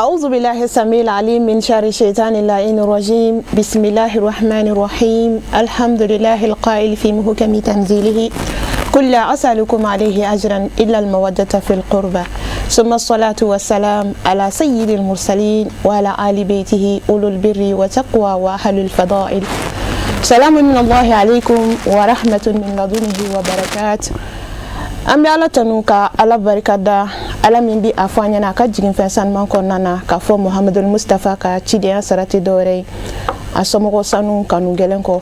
أعوذ بالله السميع العليم من شر الشيطان اللعين الرجيم. بسم الله الرحمن الرحيم. الحمد لله القائل في محكم تنزيله: قل لا أسألكم عليه أجرا إلا المودة في القربى. ثم الصلاة والسلام على سيد المرسلين وعلى آل بيته أولو البر والتقوى وأهل الفضائل. سلام من الله عليكم ورحمة من لدنه وبركاته. An bɛ Ala tanu ka Ala barika da, Ala min bi a fɔ an ɲɛna a ka jiginfɛn sanuman kɔnɔna na k'a fɔ Muhamadul Mustafa ka cidenya sara tɛ dɔwɛrɛ ye a somɔgɔ sanu kanu gɛlɛn kɔ.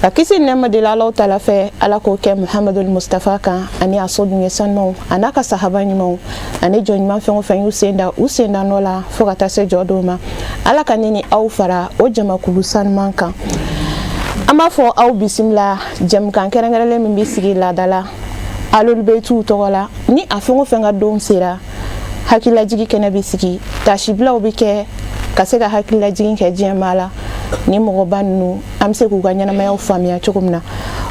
Ka kisi nɛɛma deli Alaw tala fɛ, Ala k'o kɛ Muhamadul Mustafa kan ani a soduɲɛ sanumaw a n'a ka sahaba ɲumanw ani jɔn ɲuman fɛn o fɛn y'u sen da u sen da nɔ la fo ka taa se jɔ dɔw ma. Ala ka ne ni aw fara o jamakulu sanuman kan. An b'a fɔ aw bisimila jɛmukan kɛrɛnkɛrɛnlen min bɛ sigi laada la Ahlul-Baytiw tɔgɔ la. Ni a fɛn o fɛn ka don sera, hakililajigi kɛnɛ bɛ sigi, tasibilaw bɛ kɛ ka se ka hakililajigi kɛ diɲɛmaa la ni mɔgɔba ninnu, an bɛ se k'u ka ɲɛnamayaw faamuya cogo min na.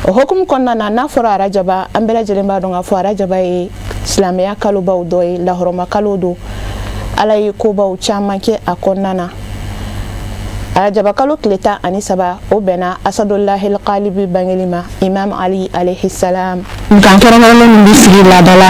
O hukumu kɔnɔna na, n'a fɔra arajaba, an bɛɛ lajɛlen b'a dɔn k'a fɔ arajaba ye silamɛya kalobaw dɔ ye, lahɔrɔma kalo don. Ala ye kobaw caman kɛ a kɔnɔna na. Arajaba kalo tile 13, o bɛnna Asadulahil Kalibi bangeli ma, Imam Ali alayhi salam. Nkan kɛrɛnkɛrɛnlen min bɛ sigi laada la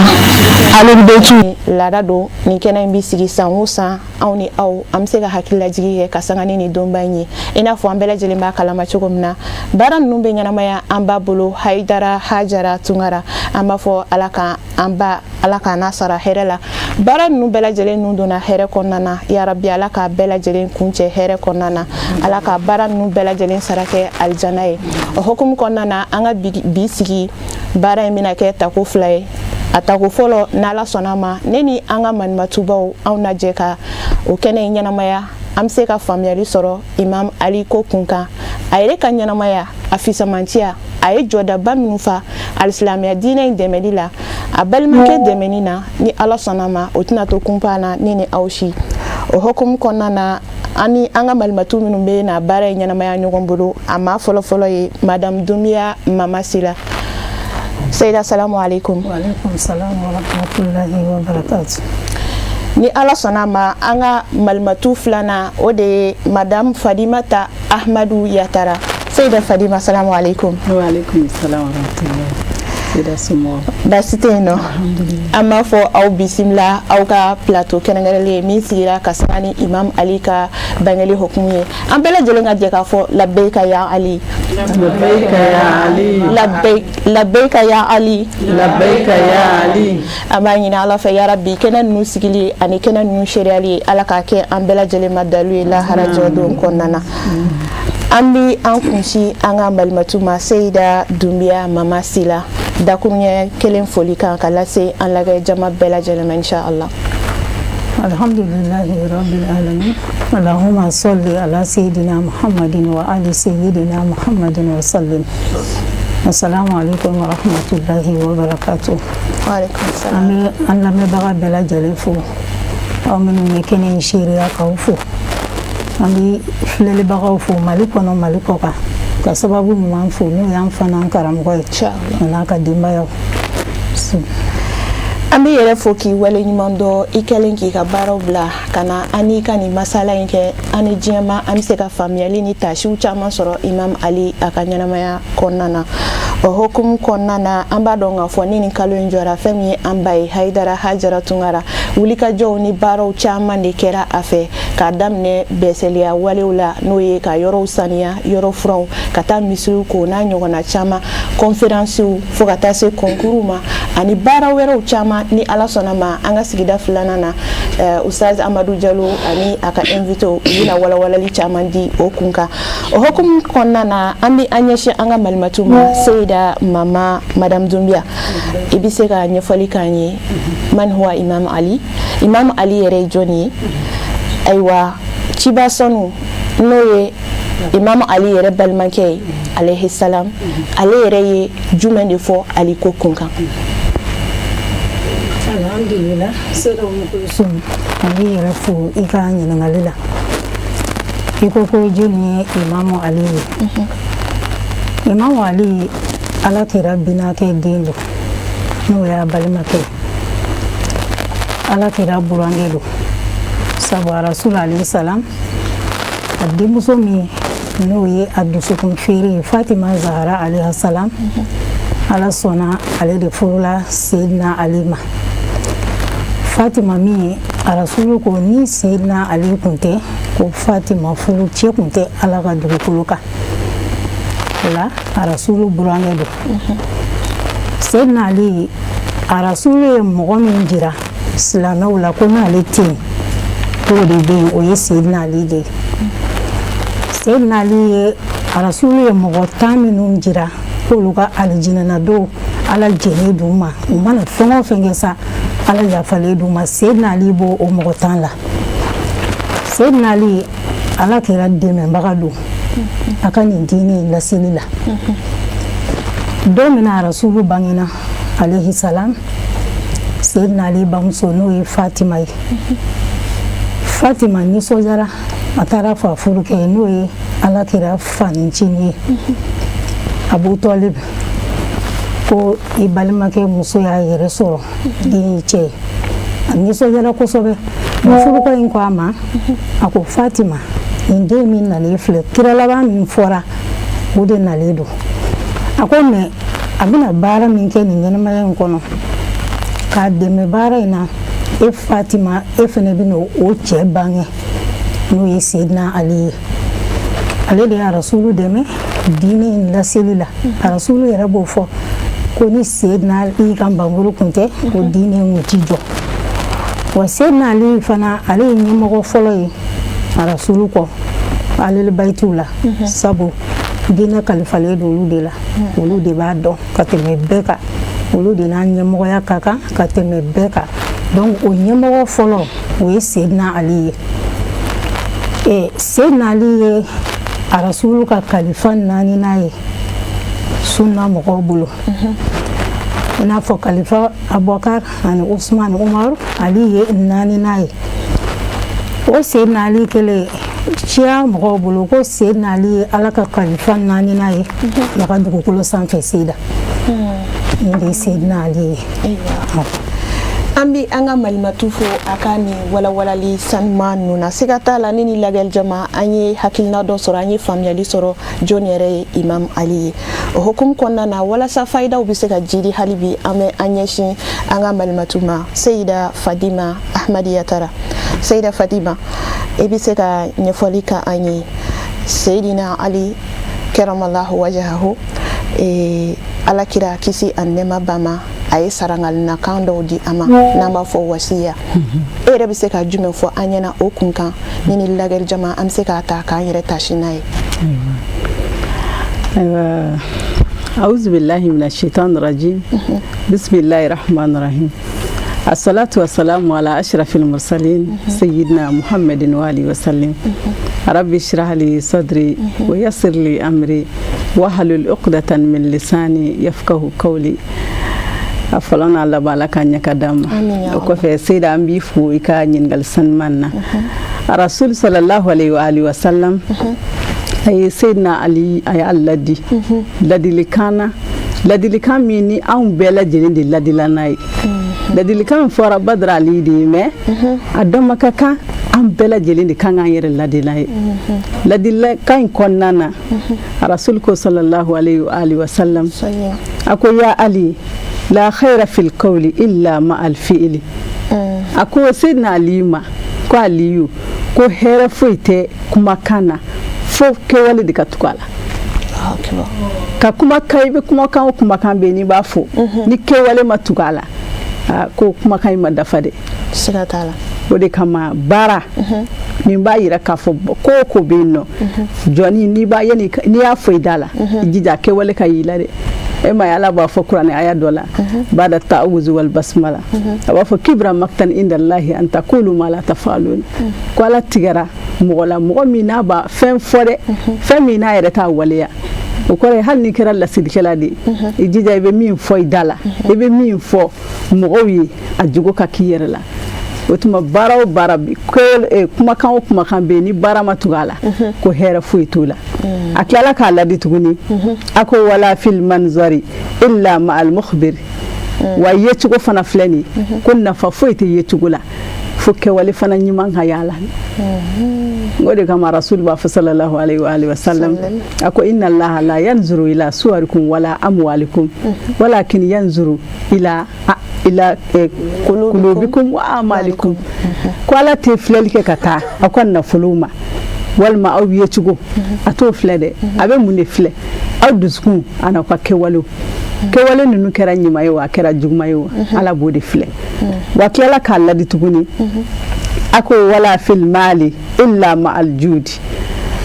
Ahlul-Baytiw laada don, nin kɛnɛ in bɛ sigi san o san, anw ni aw an bɛ se ka hakililajigi kɛ ka sanga ni nin donba in ye. I n'a fɔ an bɛɛ lajɛlen b'a kalama cogo min na, baara ninnu bɛ ɲɛnamaya an ba bolo, Hayidara Hajara Tunkara. An b'a fɔ Ala ka an ba, Ala k'a n'a sara hɛrɛ la. Baara ninnu bɛɛ lajɛlen ninnu donna hɛrɛ kɔnɔna na. Yarabi, Ala k'a bɛɛ lajɛlen kuncɛ hɛrɛ kɔnɔna na. Ala ka baara ninnu bɛɛ lajɛlen sara kɛ alijana ye. O hukumu kɔnɔna na, an ka bi sigi baara in bɛna kɛ tako fila ye. A tako fɔlɔ, n'Ala sɔnna ma, ne ni an ka manimatubaw, anw na jɛ ka o kɛnɛ in ɲɛnamaya. An bɛ se ka faamuyali sɔrɔ Imam Ali ko kun kan, a yɛrɛ ka ɲɛnamaya, a fisamantiya, a ye jɔdaba minnu fa alisilamɛya diinɛ in dɛmɛli la, a balimakɛ dɛmɛni na. Ni Ala sɔnna ma, o tɛna to kunpa na ne ni aw si. O hukumu kɔnɔna na, an ni an ka malimatu minnu bɛ na baara in ɲɛnamaya ɲɔgɔn bolo, a maa fɔlɔfɔlɔ ye Madame Dunbiya Mama Sila. Seyida, salamu alaikum. Waaleykum salam wa rahmatulahi wa barakatu. Ni Ala sɔnna ma, an ka malimatu filanan, o de ye Madame Fadimata Ahmadu Yatara. Seyida Fadima, salamu alaikum. Waaleykum salam wa rahmatulahi. Seyida, somɔgɔw? Baasi tɛ yen nɔ. An b'a fɔ aw bisimila aw ka plateau kɛrɛnkɛrɛnlen ye min sigira ka sanga ni Imam Ali ka bangeli hukumu ye. An bɛɛ lajɛlen ka jɛ k'a fɔ: labeyika ya Ali. Labeyika ya Ali. Labeyika ya Ali. Labeyika ya Ali. An b'a ɲini Ala fɛ, yarabi, kɛnɛ ninnu sigili ani kɛnɛ ninnu seereyali ye, Ala k'a kɛ an bɛɛ lajɛlen ma dalu ye lahara jɔ don kɔnɔna na. An bi an kunsi an ka malimatu ma, Seyida Dunbiya Mama Sila. Dakuruɲɛ kelen foli kan ka lase an lagɛ jama bɛɛ lajɛlen ma, insha Allah. Alhamdulillahi rabbil alamin. Allahumma salli ala sayyidina Muhammadin wa ali sayyidina Muhammadin wa sallim. Assalamu alaikum wa rahmatullahi wa barakatuh. Wa alaikum salam. An bɛ an lamɛnbaga bɛɛ lajɛlen fo, aw minnu ye kɛnɛ in seereya k'aw fo. An bɛ filɛlibagaw fo Mali kɔnɔ, Mali kɔ kan, ka sababu ɲuman fo, n'o y'an fana an karamɔgɔ ye Insha Allah. a n'a ka denbayaw. An bɛ yɛrɛ fo k'i wale ɲuman dɔn, i kɛlen k'i ka baaraw bila ka na an n'i ka nin masala in kɛ, an ni diɲɛma an bɛ se ka faamuyali ni tasiw caman sɔrɔ Imam Ali a ka ɲɛnamaya kɔnɔna na. O hukumu kɔnɔna na, an b'a dɔn k'a fɔ ni nin kalo in jɔra, fɛn min ye an ba ye, Hayidara Hajara Tunkara, wulikajɔw ni baaraw caman de kɛra a fɛ, k'a daminɛ bɛsɛliya walew la, n'o ye ka yɔrɔw saniya, yɔrɔ furaw, ka taa misiriw ko n'a ɲɔgɔnna caman, kɔnferansiw, fo ka taa se concours ma ani baara wɛrɛw caman. Ni Ala sɔnna ma, an ka sigida filanan na, Ustaz Amadu Jalo ani a ka invité u bɛna walawalali caman di o kun kan. O hukumu kɔnɔna na, an bɛ an ɲɛsin an ka malimatu ma, Seyida Mama Madame Dunbiya. I bɛ se ka ɲɛfɔli k'an ye: man huwa Imam Ali? Imam Ali yɛrɛ ye jɔnni ye? Ayiwa, ciba sanu, n'o ye Imam Ali yɛrɛ balimakɛ ye alayhi salam, ale yɛrɛ ye jumɛn de fɔ Ali ko kun kan? Alhamdulillah, Seyida Umu Kulsum, an b'i yɛrɛ fo i ka ɲininkali la. I ko ko jɔnni ye Imamu Ali ye? Imamu Ali, Ala kira binakɛ den don, n'o y'a balimakɛ ye. Ala kira burankɛ don. Sabu Rasul alayhi salam, a denmuso min n'o ye a dusukun feere ye, Fatima Zahara alayhi salam, Ala sɔnna ale de furula Seyidina Ali ma. Fatima min, Rasulu ko ni Seyidina Ali kun tɛ, ko Fatima furu cɛ kun tɛ Ala ka dugukolo kan. O la Rasulu burankɛ don. Seyidina Ali, Rasulu ye mɔgɔ min jira silamɛw la ko n'ale tɛ yen, k'o de bɛ yen, o ye Seyidina Ali de ye. Seyidina Ali ye, Rasulu ye mɔgɔ 10 minnu jira k'olu ka alijinɛna don, Ala jɛnnen d'u ma, u mana fɛn o fɛn kɛ sa, Ala yafalen d'u ma, Seyidina Ali b'o o mɔgɔ 10 la. Seyidina Ali, Ala kɛra dɛmɛbaga don a ka nin diinɛ in laseli la. Don min na Rasulu bangena alayhi salam, Seyidina Ali bamuso, n'o ye Fatima ye, Fatima nisɔndiyara. A taara fɔ a furukɛ ye, n'o ye Ala kira fanincinin ye, Abu Talib, ko i balimakɛ muso y'a yɛrɛ sɔrɔ den ye cɛ ye. A nisɔndiyara kosɛbɛ. Furukɛ in ko a ma, a ko: "Fatima, nin den min nalen filɛ, kira laban min fɔra, o de nalen don." A ko mais a bɛna baara min kɛ nin ɲɛnamaya in kɔnɔ, k'a dɛmɛ baara in na, e Fatima, e fana bɛna o cɛ bange, n'o ye Seyidina Ali ye. Ale de ye Rasulu dɛmɛ diinɛ in laseli la. Rasulu yɛrɛ b'o fɔ ko ni Seyidina Ali ka npanmuru kun tɛ, ko diinɛ in kun ti jɔ. Wa Seyidina Ali fana, ale ye ɲɛmɔgɔ fɔlɔ ye Rasulu kɔ alel bayitiw la, sabu diinɛ kalifalen don olu de la. Olu de b'a dɔn ka tɛmɛ bɛɛ kan, olu de n'a ɲɛmɔgɔya ka kan ka tɛmɛ bɛɛ kan. Donc o ɲɛmɔgɔ fɔlɔ, o ye Seyidina Ali ye. Seyidina Ali ye Arasulu ka kalifa naaninan ye sunna mɔgɔw bolo, i n'a fɔ kalifa Abubakar ani Usman, Umaru, Ali ye naaninan ye. O Seyidina Ali kelen, siya mɔgɔw bolo ko Seyidina Ali ye Ala ka kalifa naaninan ye a ka dugukolo sanfɛ. Seyida nin de ye Seyidina Ali ye. An bi an ka malimatu fo a ka nin walawalali sanuman ninnu na. Siga t'a la, ni lagɛli jama, an ye hakilina dɔ sɔrɔ, an ye faamuyali sɔrɔ jɔn yɛrɛ ye Imam Ali ye. O hukumu kɔnɔna na, walasa fayidaw bɛ se ka jidi, hali bi an bɛ an ɲɛsin an ka malimatu ma, Seyida Fadima Ahmadi Yatara. Seyida Fadima, i bɛ se ka ɲɛfɔli ka an ye Seyidina Ali karamallahu wajahahu, Ala kira kisi a nɛɛma ba ma, a ye sarangalinakan dɔw di a ma n'an b'a fɔ wasiya. E yɛrɛ bɛ se ka jumɛn fɔ an ɲɛna o kun kan, ni lagɛli jama an bɛ se k'a ta k'an yɛrɛ tasi n'a ye? Ayiwa, auzu billahi mina shaitan rajim, bismillahi rahman rahim, assalatu wassalamu ala ashrafil mursalin, sayyidina Muhammadin wa alihi wasallim. Rabbi shrah li sadri wa yassir li amri wahlul uqdatan min lisani yafqahu qawli. A fɔlɔ n'a laban, Ala ka ɲɛ ka d'an ma. O kɔfɛ, Seyida, an b'i fo i ka ɲininkali sanuman na. Rasul sallallahu alaihi wa alihi wa sallam, a ye Seyidina Ali, a y'a ladi ladilikan na, ladilikan min ni anw bɛɛ lajɛlen de ladila n'a ye. Ladilikan min fɔra Badara Ali de ye, mais a dama ka kan an bɛɛ lajɛlen de kan k'an yɛrɛ ladi n'a ye. Ladilikan in kɔnɔna na, Rasul ko sallallahu alaihi wa alihi wa sallam, a ko: "Ya Ali, la khayra fil qawli illa ma al fi'li." A ko Seyidina Ali ma ko: "Aliyu," ko hɛrɛ foyi tɛ kumakan na fo kɛwale de ka tugu a la. Ka kumakan, i bɛ kumakan o kumakan bɛ yen n'i b'a fɔ, ni kɛwale ma tugu a la, ko kumakan in ma dafa dɛ. Siga t'a la. O de kama baara nin b'a yira k'a fɔ ko o ko bɛ yen nɔ, jɔnni n'i b'a yanni n'i y'a fɔ i da la, i jija kɛwale ka y'i la dɛ. E ma ye, Ala b'a fɔ kuranɛ aya dɔ la, bada ta'awuzu wal basmala, a b'a fɔ: "Kibra maktan inda Allahi an taqulu ma la tafalun." Ko Ala tigɛra mɔgɔ la, mɔgɔ min n'a b'a fɛn fɔ dɛ, fɛn min n'a yɛrɛ t'a waleya. O kɔrɔ ye, hali n'i kɛra lasilikɛla de ye, i jija i bɛ min fɔ i da la, i bɛ min fɔ mɔgɔw ye, a jogo ka k'i yɛrɛ la. O tuma baara o baara, kumakan o kumakan bɛ yen, ni baara ma tugu a la, ko hɛrɛ foyi t'o la. A tilala k'a ladi tuguni, a ko: "Wala fil manzari illa ma al mukhbir." Wa yecogo fana filɛ nin ye, ko nafa foyi tɛ yecogo la. Fo kɛwale fana ɲuman ka y'a la. O de kama Rasul b'a fɔ sallallahu alaihi wa alihi wa sallam, a ko inna Allaha la yanzuru ila suwarikum wala amwalikum walakin yanzuru ila kulubikum wa amalikum. Ko Ala tɛ filɛli kɛ ka taa aw ka nafolow ma walima aw ye cogo, a t'o filɛ dɛ. A bɛ mun de filɛ? Aw dusukun an'aw ka kɛwalew. Kɛwale ninnu kɛra ɲuman ye o, a kɛra juguman ye o, Ala b'o de filɛ. Wa tilala k'a ladi tuguni, a ko wala fil mali illa ma'al judi.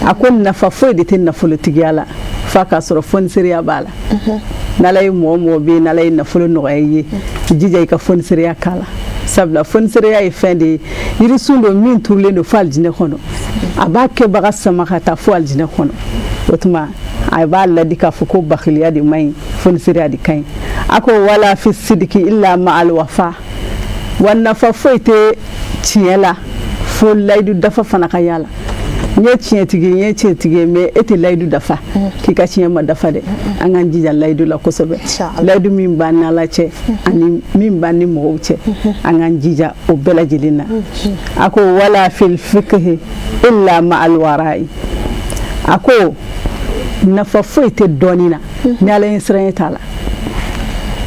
A ko nafa foyi de tɛ nafolotigiya la f'a k'a sɔrɔ fonisereya b'a la. N'Ala ye mɔgɔ mɔgɔ bɛ yen, n'Ala ye nafolo nɔgɔya i ye, i jija i ka fonisereya k'a la, sabula fonisereya ye fɛn de ye, yirisun don min turulen don fo alijinɛ kɔnɔ, a b'a kɛbaga sama ka taa fo alijinɛ kɔnɔ. O tuma a b'a ladi k'a fɔ ko bakiliya de man ɲi, fonisereya de ka ɲi. A ko wala fi sidiki illa ma'al wafa. Wa nafa foyi tɛ tiɲɛ la fo layidu dafa fana ka y'a la. N ye tiɲɛtigi, n ye tiɲɛtigi ye, mais e tɛ layidu dafa, k'i ka tiɲɛ ma dafa dɛ. An k'an jija layidu la kosɛbɛ, layidu min b'an n'Ala cɛ ani min b'an ni mɔgɔw cɛ, an k'an jija o bɛɛ lajɛlen na. A ko wala fil fiqhi illa ma'al wara'i. A ko nafa foyi tɛ dɔnni na ni Ala ye siran t'a la.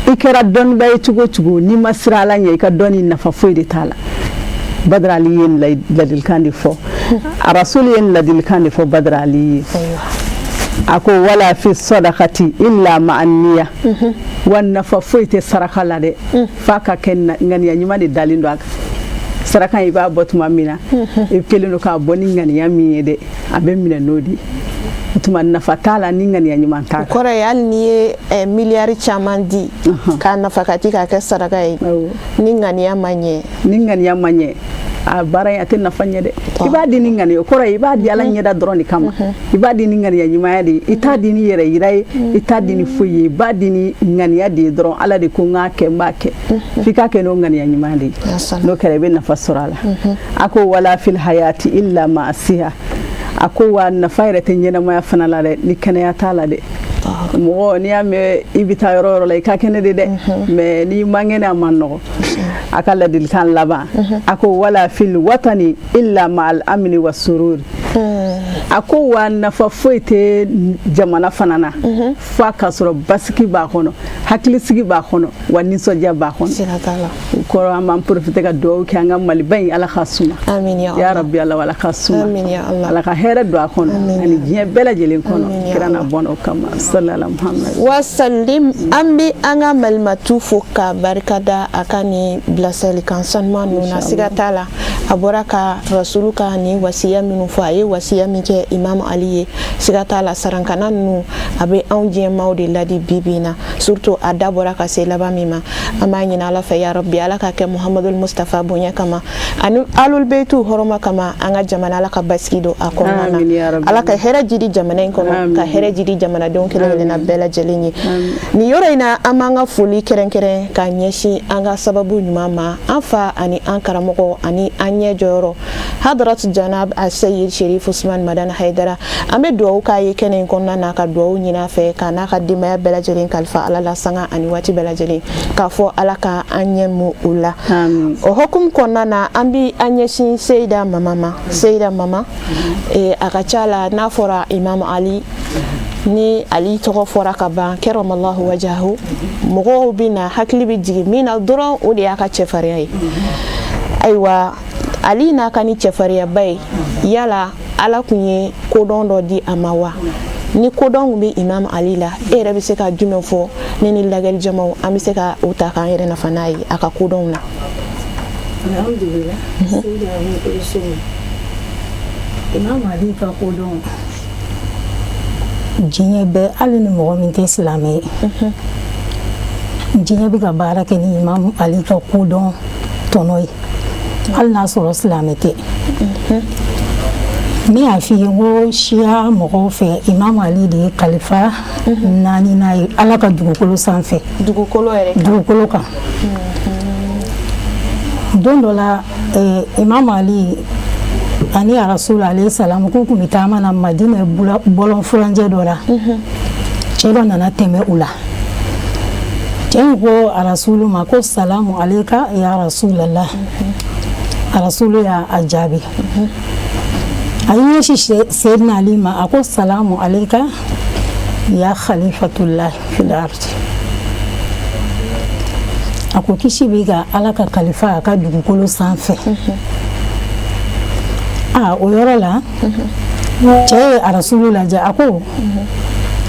I kɛra dɔnniba ye cogo o cogo, n'i ma siran Ala ɲɛ, i ka dɔnni nafa foyi de t'a la. Badara Ali ye ladilikan de fɔ, a Rasuli ye ladilikan de fɔ Badara Ali ye. A ko wala fi sadakati illa ma'an niya. Wa nafa foyi tɛ saraka la dɛ, f'a ka kɛ ŋaniya ɲuman de dalen don a kan. Saraka i b'a bɔ tuma min na, i kɛlen don k'a bɔ ni ŋaniya min ye dɛ, a bɛ minɛ n'o de ye. O tuma nafa t'a la ni ŋaniya ɲuman t'a kan. O kɔrɔ ye hali n'i ye miliyari caman di k'a nafakati k'a kɛ saraka ye, ni ŋaniya ma ɲɛ, ni ŋaniya ma ɲɛ, a baara in a tɛ nafa ɲɛ dɛ. I b'a di ni ŋaniya, o kɔrɔ ye i b'a di Ala ɲɛda dɔrɔn de kama, i b'a di ni ŋaniya ɲumanya de ye, i t'a di ni yɛrɛ yira ye, i t'a di ni foyi ye, i b'a di ni ŋaniya de ye dɔrɔn. Ala de ko n k'a kɛ, n b'a kɛ, f'i k'a kɛ n'o ŋaniya ɲuman de ye. N'o kɛra, i bɛ nafa sɔrɔ a la. A ko wala fil hayati illa ma siha. A ko wa nafa yɛrɛ tɛ ɲɛnamaya fana la dɛ, ni kɛnɛya t'a la dɛ. Mɔgɔ n'i y'a mɛn i bɛ taa yɔrɔ yɔrɔ la, i ka kɛnɛ de dɛ, mais n'i man kɛnɛ, a man nɔgɔ. A ka ladilikan laban, a ko wala fil watani illa ma'al amni wa sururi. A ko wa nafa foyi tɛ jamana fana na f'a k'a sɔrɔ basigi b'a kɔnɔ, hakilisigi b'a kɔnɔ, wa nisɔndiya b'a kɔnɔ. O kɔrɔ, an b'an profiter ka dugawu kɛ an ka Maliba in, Ala ka suma ya Rabbi, Ala, Ala ka suma, Ala ka hɛrɛ don a kɔnɔ ani diɲɛ bɛɛ lajɛlen kɔnɔ, kira n'a bɔn o kama, salala Muhammad. Wasalim. An bɛ an ka Malimatu fo ka barika da a ka nin bilasiralikan sanuman ninnu na. Siga t'a la, a bɔra ka Rasulu ka nin wasiya minnu fɔ, a ye wasiya min kɛ Imam Ali ye, siga t'a la, sarankana ninnu a bɛ anw diɲɛmaaw de ladi bi bi in na, surtout a da bɔra ka se laban min ma. An b'a ɲini Ala fɛ, ya Rabbi, Ala ka kɛ Muhamadul Mustafa bonya kama ani alul beytu hɔrɔma kama, an ka jamana, Ala ka basigi don a kɔnɔna na, Ala ka hɛrɛ jidi jamana in kɔnɔ, ka hɛrɛ jidi jamanadenw kelen kelenna bɛɛ lajɛlen ye. Nin yɔrɔ in na, an b'an ka foli kɛrɛnkɛrɛn ka ɲɛsin an ka sababu ɲuman ma, an fa ani an karamɔgɔ ani an ɲɛ jɔyɔrɔ, Hadrat Janab Aseyid Sherif Usman Madani Haidara. An bɛ dugawu k'a ye kɛnɛ in kɔnɔna na, ka dugawu ɲini a fɛ ka n'a ka denbaya bɛɛ lajɛlen kalifa Ala la sanga ani waati bɛɛ lajɛlen, k'a fɔ Ala ka an ɲɛ mu u la. O hukumu kɔnɔna na, an bɛ an ɲɛsin Seyida Mama ma. Seyida Mama, a ka ca la, n'a fɔra Imam Ali, ni Ali tɔgɔ fɔra ka ban, karamallahu wajahu, mɔgɔw bɛ na hakili bɛ jigin min na dɔrɔn, o de y'a ka cɛfarinya ye. Ayiwa, Ali n'a ka ni cɛfarinyaba ye, yala Ala kun ye kodɔn dɔ di a ma wa? Ni kodɔn kun bɛ Imam Ali la, e yɛrɛ bɛ se ka jumɛn fɔ ne ni lagɛli jamaw, an bɛ se ka o ta k'an yɛrɛ nafa n'a ye a ka kodɔnw na? Alhamdulillah, Imam Ali ka kodɔn, diɲɛ bɛɛ, hali ni mɔgɔ min tɛ silamɛ ye, diɲɛ bɛ ka baara kɛ ni Imam Ali ka kodɔn tɔnɔ ye, hali n'a sɔrɔ silamɛ tɛ. Ne y'a f'i ye ko siya mɔgɔw fɛ, Imam Ali de ye kalifa naaninan ye Ala ka dugukolo sanfɛ, dugukolo yɛrɛ kan, dugukolo kan. Don dɔ la, Imam Ali ani Rasul alayhi salam k'u kun bɛ taama na Madina bɔlɔn furancɛ dɔ la. Cɛ dɔ nana tɛmɛ u la. Cɛ in ko Rasulu ma ko salamu aleyka ya Rasulallah. Arasulu y'a jaabi, a y'i ɲɛsin Seyidina Ali ma, a ko: "Salamu aleyka ya khalifatullah fil ardi." A ko: "Kisi b'i ka, Ala ka kalifa a ka dugukolo sanfɛ." Aa, o yɔrɔ la, cɛ ye Arasulu lajɛ, a ko: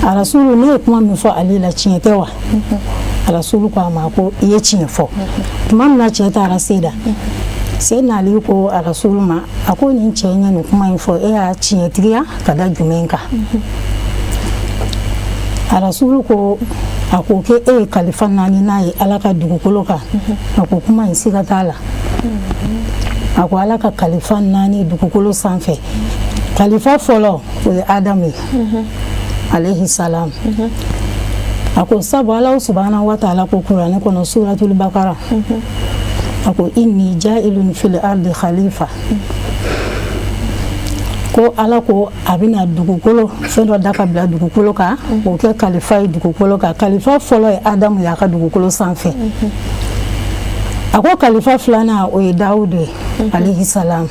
"Arasulu, ne ye kuma min fɔ Ali la, tiɲɛ tɛ wa?" Arasulu ko a ma ko: "I ye tiɲɛ fɔ." Tuma min na cɛ taara Seyida, Seyidina Ali ko Arasulu ma, a ko: "Nin cɛ in ye nin kuma in fɔ, e y'a tiɲɛtigiya ka da jumɛn kan?" Arasulu ko, a ko k'e ye kalifa naani n'a ye Ala ka dugukolo kan. A ko kuma in, siga t'a la. A ko Ala ka kalifa naani dugukolo sanfɛ, kalifa fɔlɔ, o ye Adamu ye alayhi salam. A ko sabu Ala subhanahu wa ta'ala ko Kuranɛ kɔnɔ, suratul Bakara, a ko: "Inni ja'ilun fil ardi khalifa." Ko Ala ko a bɛna dugukolo fɛn dɔ da ka bila dugukolo kan, k'o kɛ kalifa ye dugukolo kan. Kalifa fɔlɔ ye Adamu ye a ka dugukolo sanfɛ. A ko kalifa filanan, o ye Dawudu ye alayhi salam.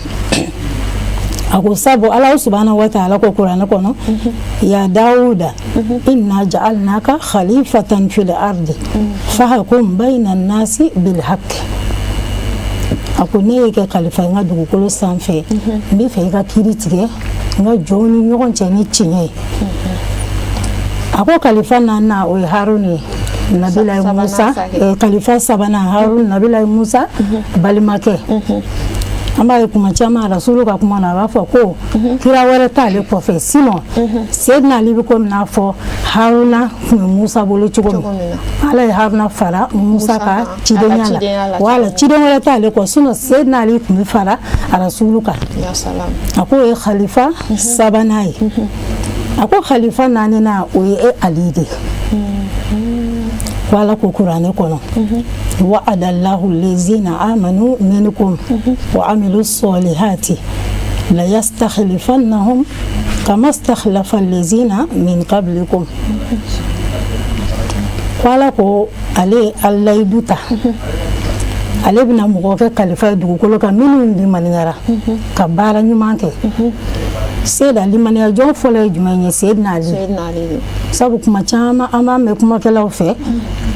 A ko sabu Ala subhanahu wa ta'ala ko Kuranɛ kɔnɔ: "Ya Dawuda inna ja'alnaka khalifatan fil ardi fahkum bayna nasi bil haqq." A ko ne ye kɛ kalifa ye n ka dugukolo sanfɛ, n bɛ fɛ i ka kiiri tigɛ n ka jɔnw ni ɲɔgɔn cɛ ni tiɲɛ ye. A ko kalifa naaninan, o ye Haruna ye, Nabilayi Musa. Kalifa sabanan, Haruna, Nabilayi Musa balimakɛ. An b'a ye kuma caman, Rasulu ka kuma na, a b'a fɔ ko kira wɛrɛ t'ale kɔfɛ, sinon Seyidina Ali bɛ komi n'a fɔ Haruna tun bɛ Musa bolo cogo min. Ala ye Haruna fara Musa ka cidenya la, wala ciden wɛrɛ t'ale kɔ, sinon Seyidina Ali tun bɛ fara Rasulu kan. A k'o ye khalifa sabanan ye. A ko khalifa naaninan, o ye e Ali de ye. Ko Ala ko Kuranɛ kɔnɔ: "Wa'adallahu lezina amanu minkum wa amilu solihati la yastakhlifannahum kama stakhlafa lezina min qablikum." Ko Ala ko ale ye layidu ta, ale bɛna mɔgɔ kɛ kalifa ye dugukolo kan, minnu limaniyara ka baara ɲuman kɛ. Seyida, limaniya jɔn fɔlɔ ye jumɛn ye? Seyidina Ali. Sabu kuma caman an b'a mɛn kumakɛlaw fɛ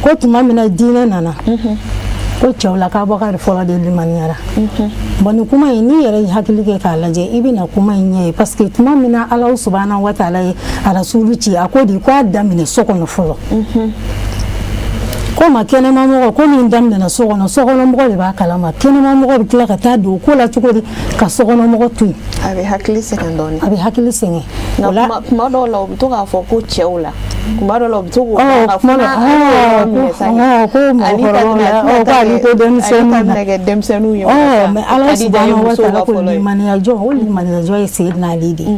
ko tuma min na diinɛ nana, ko cɛw la k'Abubakari fɔlɔ de limaniyara. Bon, nin kuma in, n'i yɛrɛ ye hakili kɛ k'a lajɛ, i bɛna kuma in ɲɛ ye, parce que tuma min na Ala subahana wa taala ye Arasulu ci, a ko de k'a daminɛ so kɔnɔ fɔlɔ. Ko ma kɛnɛmamɔgɔ, ko min daminɛna so kɔnɔ, sokɔnɔmɔgɔ de b'a kalama. Kɛnɛmamɔgɔ bɛ tila ka taa don ko la cogo di ka sokɔnɔmɔgɔ to yen? A bɛ hakili sɛgɛn dɔɔnin. A bɛ hakili sɛgɛn. O la, kuma dɔw la, u bɛ to k'a fɔ ko cɛw la, kuma dɔw la, u bɛ to k'o ko mɔgɔkɔrɔbaw la, ko ale to denmisɛnninw na kɛ denmisɛnninw ye. Mais Ala subahana wa taala ko limaniya jɔn, o limaniya jɔn ye Seyidina Ali de ye.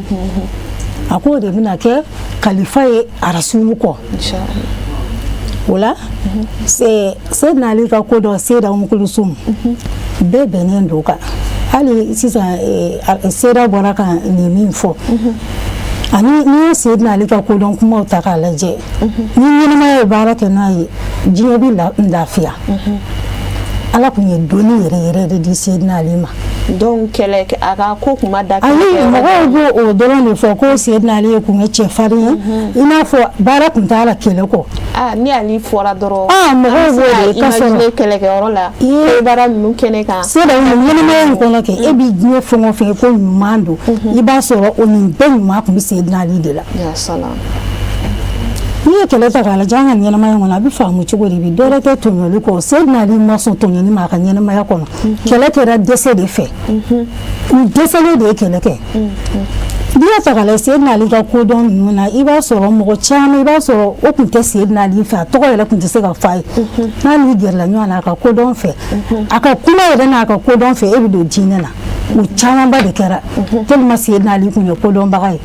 A k'o de bɛna kɛ kalifa ye Arasulu kɔ. O la, Seyidina Ali ka ko dɔ, Seyida Umukulusum, bɛɛ bɛnnen don kan. Hali sisan, Seyida bɔra ka nin min fɔ, ani n'i ye Seyidina Ali ka kodɔn kumaw ta k'a lajɛ, ni ɲɛnamaya ye baara kɛ n'a ye, diɲɛ bɛ lafiya. Ala tun ye dɔnni yɛrɛ yɛrɛ de di Seyidina Ali ma. Donc kɛlɛ, a ka ko kun ma da. Ayi, mɔgɔw b'o o dɔrɔn de fɔ ko Seyidina Ali kun ye cɛfarin ye, i n'a fɔ baara tun t'a la kɛlɛ kɔ. Aa, ni Ali fɔra dɔrɔn. Aa, mɔgɔw b'o de ka sɔrɔ. Kɛlɛkɛyɔrɔ la, baara ninnu kɛnɛ kan. Seyida, ɲɛnamaya in kɔnɔ kɛ, e bɛ diɲɛ fɛn o fɛn ye ko ɲuman don, i b'a sɔrɔ o nin bɛɛ ɲuman tun bɛ Seyidina Ali de la. N'i ye kɛlɛ ta k'a lajɛ an ka ɲɛnamaya kɔnɔ, a bɛ faamu cogo di? Bi dɔwɛrɛ tɛ tɔɲɔli kɔ. Seyidina Ali ma sɔn tɔɲɔli ma a ka ɲɛnamaya kɔnɔ. Kɛlɛ kɛra dɛsɛ de fɛ, u dɛsɛlen de ye kɛlɛ kɛ. N'i y'a ta k'a lajɛ Seyidina Ali ka kodɔn ninnu na, i b'a sɔrɔ mɔgɔ caman, i b'a sɔrɔ o tun tɛ Seyidina Ali fɛ, a tɔgɔ yɛrɛ tun tɛ se ka f'a ye. N'a n'i gɛrɛla ɲɔgɔn na, a ka kodɔn fɛ, a ka kuma yɛrɛ n'a ka kodɔn fɛ, e bɛ don diinɛ na. O camanba de kɛra tellement Seyidina Ali tun ye kodɔnbaga ye.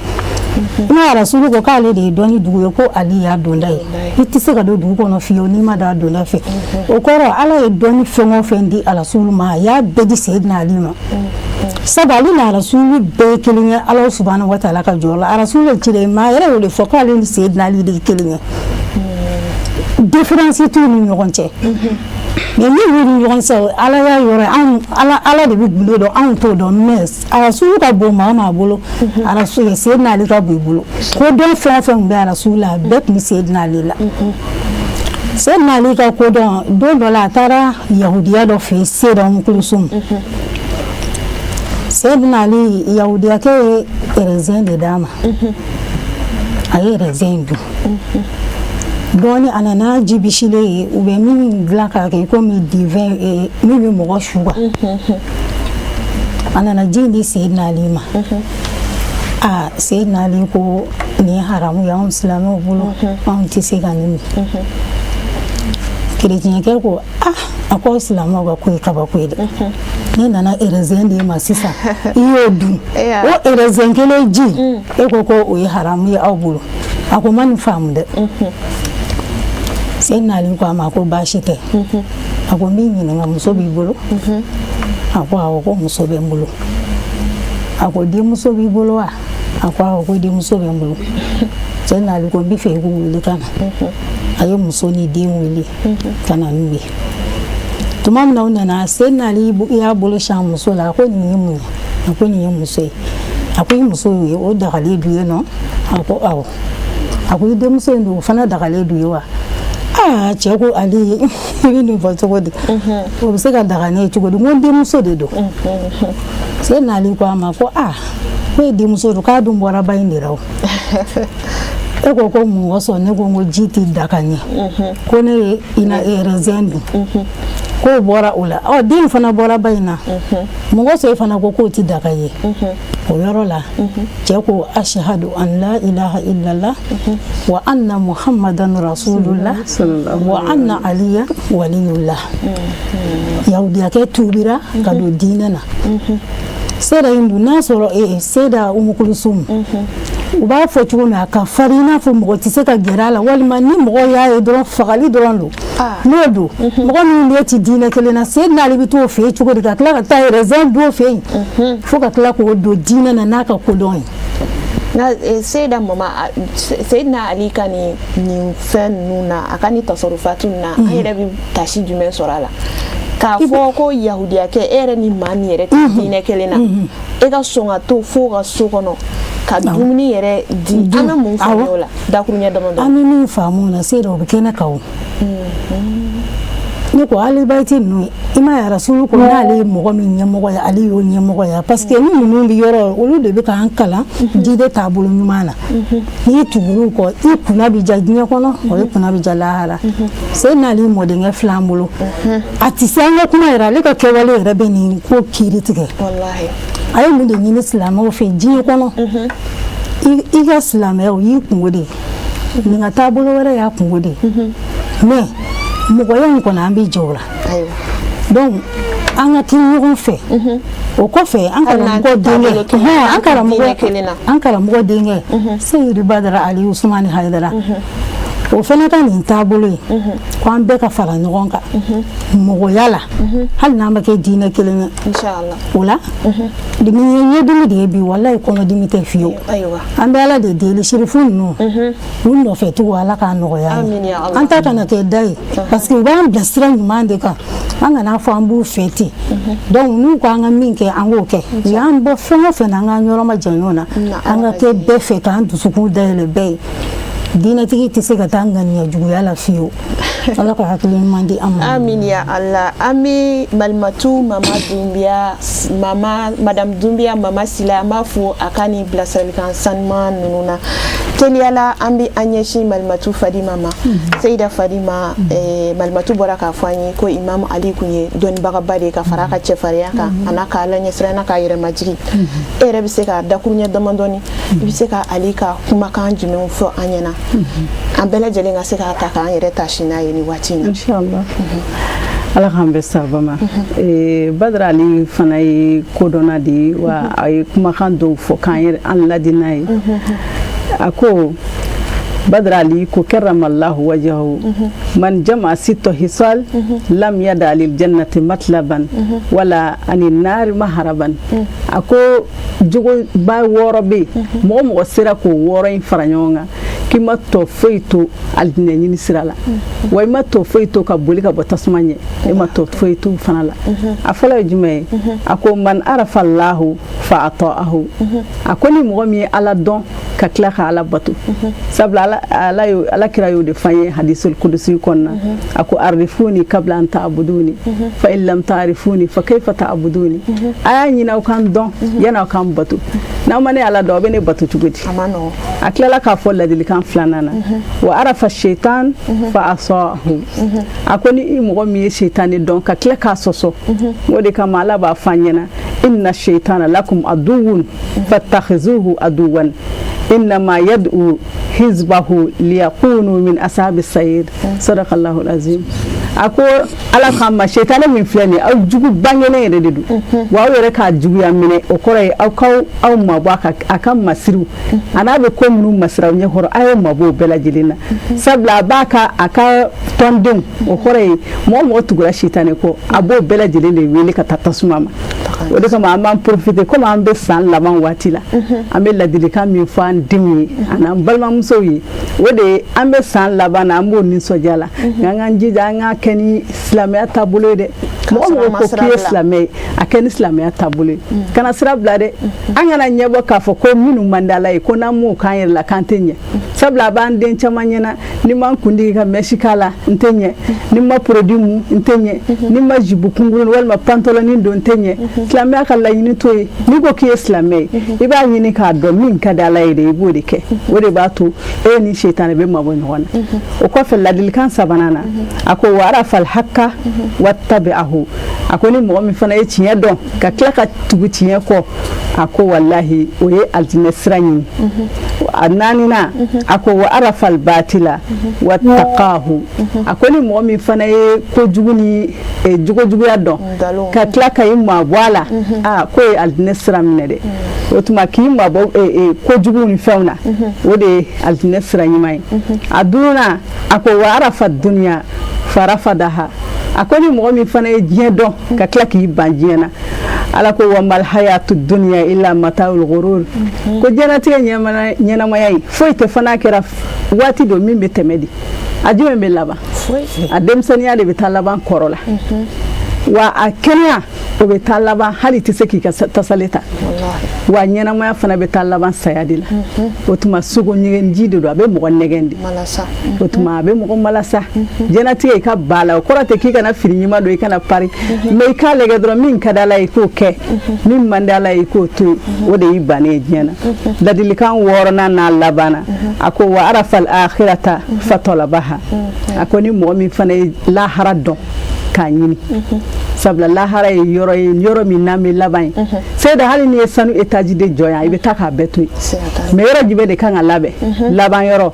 N'a Rasulu ko k'ale de ye dɔnni dugu ye, ko Ali y'a donda ye, i tɛ se ka don dugu kɔnɔ fiyewu n'i ma don a donda fɛ. O kɔrɔ, Ala ye dɔnni fɛn o fɛn di Rasulu ma, a y'a bɛɛ di Seyidina Ali ma. Sabu ale ni Rasulu bɛɛ ye kelen ye Ala subahana wa taala ka jɔyɔrɔ la. Rasulu ye ciden, maa yɛrɛ y'o de fɔ k'ale ni Seyidina Ali de ye kelen ye. Différence t'u ni ɲɔgɔn cɛ, mais min b'u ni ɲɔgɔn cɛ, Ala y'a yɔrɔ anw, Ala de bɛ gundo dɔn, anw t'o dɔn. Mais Arasulu ka bon maa o maa bolo, Arasul Seydina Ali ka bon i bolo. Ko dɔn fɛn o fɛn tun bɛ Arasul la, a bɛɛ tun bɛ Seydina Ali la. Seydina Ali ka kodɔn, don dɔ la, a taara yahudiya dɔ fɛ yen, Seyida Umu Kulusum. Seydina Ali, yahudiyakɛ ye raisin de d'a ma. A ye raisin dun dɔɔni, a nana ji bisilen ye, u bɛ min dilan k'a kɛ komi divin, min bɛ mɔgɔ su kan. A nana ji in di Seydina Ali ma. Aa, Seydina Ali ko nin ye haramu ye anw silamɛw bolo, anw tɛ se ka nin min. Kerecɛnkɛ ko: ah, a ko aw silamɛw ka ko ye kabako ye dɛ. Ne nana raisin d'e ma sisan, i y'o dun, o raisin kelen ji, e ko ko o ye haramu ye aw bolo. A ko ma nin faamu dɛ. Seydina Ali ko a ma ko baasi tɛ. A ko n b'i ɲininka, muso b'i bolo? A ko awɔ, ko muso bɛ n bolo. A ko denmuso b'i bolo wa? A ko awɔ, ko denmuso bɛ n bolo. Seydina Ali ko n bɛ fɛ i k'u wele ka na. A ye muso ni den wele ka na n'u ye. Tuma min na u nana, Seydina Ali y'a bolo sian muso la. A ko nin ye mun ye? A ko nin ye muso ye. A ko i muso ye, o dagalen du ye nɔ? A ko awɔ. A ko i denmuso in dun, o fana dagalen du ye wa? Aa, cɛ ko Ali, i bɛ nin fɔ cogo di? O bɛ se ka daga ne ye cogo di? N ko n denmuso de don. Seydina Ali ko a ma ko aa, ko e denmuso don, k'a dun bɔra ba in de la. O e ko ko mun kosɔn ne ko n ko ji tɛ da ka ɲɛ, ko ne ye ina raisin dun, k'o bɔra o la, ɔ den fana bɔra ba in na, mun kosɔn e fana ko k'o tɛ daga ye? O yɔrɔ la, cɛ ko ashhadu an la ilaha illallah wa anna muhammadan rasulullah wa anna aliya waliyullah. Yahudiyakɛ tuubira ka don diinɛ na. Seyida in dun, n'a sɔrɔ Seyida Umu Kulusum, u b'a fɔ cogo min, a ka farin, i n'a fɔ mɔgɔ tɛ se ka gɛrɛ a la, walima ni mɔgɔ y'a ye dɔrɔn, fagali dɔrɔn don. N'o don, mɔgɔ min ne ti diinɛ kelen na, Seydina Ali bɛ t'o fɛ yen cogo di, ka tila ka taa raisin dun o fɛ yen, fo ka tila k'o don diinɛ na n'a ka kodɔn ye? Nka Seyida mama, Seyidina Ali ka nin fɛn ninnu na, a ka nin tasarufatu na, an yɛrɛ bɛ tasi jumɛn sɔrɔ a la k'a fɔ ko yahudiyakɛ, e yɛrɛ ni maa min yɛrɛ tɛ diinɛ kelen na, e ka sɔn ka to fo ka so kɔnɔ ka dumuni yɛrɛ di? An bɛ mun faamu o la dakuruɲɛ damadɔ? An bɛ min faamu o la, Seyida, o bɛ kɛnɛ kan. O ne ko alibayiti ninnu, i ma ye, Rasulu ko n'ale ye mɔgɔ min ɲɛmɔgɔ ye, ale y'o ɲɛmɔgɔ ye, parce que ni ninnu bɛ yɔrɔ, olu de bɛ k'an kalan diinɛ taabolo ɲuman na. N'i tugur'u kɔ, i kunna bɛ ja diɲɛ kɔnɔ, o ye kunna bɛ ja lahara. Seydina Ali mɔdenkɛ filɛ an bolo, a tɛ se an ka kuma yɛrɛ, ale ka kɛwale yɛrɛ bɛ nin ko kiiri tigɛ. A ye mun de ɲini silamɛw fɛ diɲɛ kɔnɔ? I ka silamɛya, o y'i kungo de ye, nin ka taabolo wɛrɛ y'a kungo de ye, mais mɔgɔya in kɔnɔ, an bɛ jɛ o la. Donc an ka kɛ ɲɔgɔn fɛ. O kɔfɛ, an karamɔgɔ denkɛ, an karamɔgɔ denkɛ Seyidu Badara Ali Usumani Hayidara, o fana ka nin taabolo ye ko an bɛɛ ka fara ɲɔgɔn kan mɔgɔya la, hali n'an ma kɛ diinɛ kelen ye. O la, nin ye ɲɛdimi de ye bi, walayi, kɔnɔdimi tɛ fiyewu. An bɛ Ala de deli, sirifu ninnu, u nɔfɛ cogo, Ala k'a nɔgɔya an ta kana kɛ da ye, parce que u b'an bila sira ɲuman de kan. An kana fɔ an b'u fɛ ten. Donc n'u ko an ka min kɛ, an k'o kɛ. U y'an bɔ fɛn o fɛn na, an k'an yɔrɔ ma jan ɲɔgɔn na, an ka kɛ bɛɛ fɛ, k'an dusukun dayɛlɛ bɛɛ ye. Diinɛtigi tɛ se ka taa ŋaniya juguya la fiyewu. Ala ka hakili ɲuman di an ma. Amin ya Allah. An bɛ Malimatu Mama Dunbiya, mama, madame Dunbiya Mama Sila, an b'a fo a ka nin bilasiralikan sanuman ninnu na. Teliyala, an bɛ an ɲɛsin Malimatu Fadima ma. Seyida Fadima, Malimatu bɔra k'a fɔ an ye ko Imam Ali kun ye dɔnnibagaba de ye, ka fara a ka cɛfarinya kan, a n'a ka Ala ɲɛsiran n'a ka yɛrɛmajigi. E yɛrɛ bɛ se ka dakuruɲɛ damadɔni, i bɛ se ka Ali ka kumakan jumɛnw fɔ an ɲɛna, an bɛɛ lajɛlen ka se k'a ta k'an yɛrɛ tasi n'a ye nin waati in na? Inshallah, Ala k'an bɛɛ sababa ma. Badara Ali fana ye kodɔnna de ye wa, a ye kumakan dɔw fɔ k'an yɛrɛ an ladi n'a ye. A ko, Badara Ali ko: karramallahu wajahu man jama sitto hisal lam yada lil jannati matlaban wala ani nari maharaban. A ko jogoba 6 bɛ yen, mɔgɔ mɔgɔ sera k'o 6 in fara ɲɔgɔn kan, k'i K'i ma tɔ foyi to alijinɛ ɲini sira la, wa i ma tɔ foyi to ka boli ka bɔ tasuma ɲɛ, i ma tɔ foyi to fana la. A fɔlɔ ye jumɛn ye? A ko man arafa allahu fa ata'ahu. A ko ni mɔgɔ min ye Ala dɔn ka tila ka Ala bato, sabula Ala kira y'o de f'an ye hadisul kudusi kɔnɔna. A ko arifuni kabla an ta'buduni, fa in lam ta'rifuni fa kayfa ta'buduni. A y'a ɲini aw ka n dɔn yanni aw ka n bato. N'aw ma ne Ala dɔn, aw bɛ ne bato cogo di? A tilala k'a fɔ ladilikan filanan na, wa arafa shaitan fa asahu. A ko ni i mɔgɔ min ye shaitani dɔn ka tila k'a sɔsɔ, o de kama Ala b'a fɔ an ɲɛna inna shaitana lakum aduwwun fattakhizuhu aduwwan innama yad'u hizbahu liyakunu min ashabi sayir. Sadakallahu alazim. A ko Ala k'an ma, shetani min filɛ nin ye, aw jugu bangenen yɛrɛ de don, wa aw yɛrɛ k'a juguya minɛ. O kɔrɔ ye aw k'aw aw mabɔ a ka masiriw a n'a bɛ ko minnu masiri aw ɲɛkɔrɔ, a y'aw mabɔ o bɛɛ lajɛlen na, sabula a b'a ka a ka tɔndenw, o kɔrɔ ye mɔgɔ mɔgɔ tugura shetani kɔ, a b'o bɛɛ lajɛlen de wele ka taa tasuma ma. O de kama an b'an profiter, komi an bɛ san laban waati la, an bɛ ladilikan min fɔ an denw ye ani an balimamusow ye, o de ye an bɛ san laban na, an b'o nisɔndiya la, nka an k'an jija an k'a kɛ ni silamɛya taabolo ye dɛ. Mɔgɔ mɔgɔ ko k'i ye silamɛ ye, a kɛ ni silamɛya taabolo ye, kana sira bila dɛ. An kana ɲɛbɔ k'a fɔ ko minnu man di Ala ye, ko n'an m'o k'an yɛrɛ la k'an tɛ ɲɛ, sabula a b'an den caman ɲɛna: ni ma n kuntigi ka mèche k'a la, n tɛ ɲɛ; ni ma produit mu, n tɛ ɲɛ; ni ma jupe kunkuruni walima pantalon don, n tɛ ɲɛ. Silamɛya ka laɲini t'o ye. N'i ko k'i ye silamɛ ye, i b'a ɲini k'a dɔn min ka di Ala ye de, i b'o de kɛ. O de b'a to e ni shetani bɛ mabɔ ɲɔgɔn na. O kɔfɛ, ladilikan sabanan na, a ko wa arafa alhaka wattabi'ahu. A ko ni mɔgɔ min fana ye tiɲɛ dɔn ka tila ka tugu tiɲɛ kɔ, a ko walahi o ye alijinɛ sira ɲini. A naaninan, a ko wa arafa albatila wattaqahu. A ko ni mɔgɔ min fana ye kojugu ni jogojuguya dɔn ka tila ka i mabɔ a la, aa, k'o ye alijinɛ sira minɛ dɛ. O tuma k'i mabɔ kojugu ni fɛnw na, o de ye alijinɛ sira ɲuman ye. A duurunan, a ko wa arafa duniya farafadaha. A ko ni mɔgɔ min fana ye diɲɛ dɔn ka tila k'i ban diɲɛ na, Ala ko wa mal hayatu dunya illa mata'ul ghurur, ko diɲɛlatigɛ ɲɛnamaya ye foyi tɛ fo n'a kɛra waati dɔ min bɛ tɛmɛ de. A jumɛn bɛ laban? A denmisɛnninya de bɛ taa laban kɔrɔ la, wa a kɛnɛya o bɛ taa laban hali i tɛ se k'i ka tasale ta, wa ɲɛnamaya fana bɛ taa laban saya de la. O tuma sogo ɲɛgɛnji de don, a bɛ mɔgɔ nɛgɛn de. O tuma a bɛ mɔgɔ malasa. Diɲɛlatigɛ, i ka ba la, o kɔrɔ tɛ k'i kana fini ɲuman don, i kana pari, mais i k'a lajɛ dɔrɔn min ka di Ala ye i k'o kɛ, min man di Ala ye i k'o to yen. O de y'i bannen ye diɲɛ na. Ladilikan wɔɔrɔnan n'a labanna, a ko wa arafa al-akhirata fatalabaha. A ko ni mɔgɔ min fana ye lahara dɔn k'a ɲini, sabula lahara ye yɔrɔ ye, yɔrɔ min n'an bɛ laban ye. Seyida, hali n'i ye sanu étage de jɔ yan, i bɛ taa k'a bɛɛ to yen, mais yɔrɔ jumɛn de kan ka labɛn laban yɔrɔ?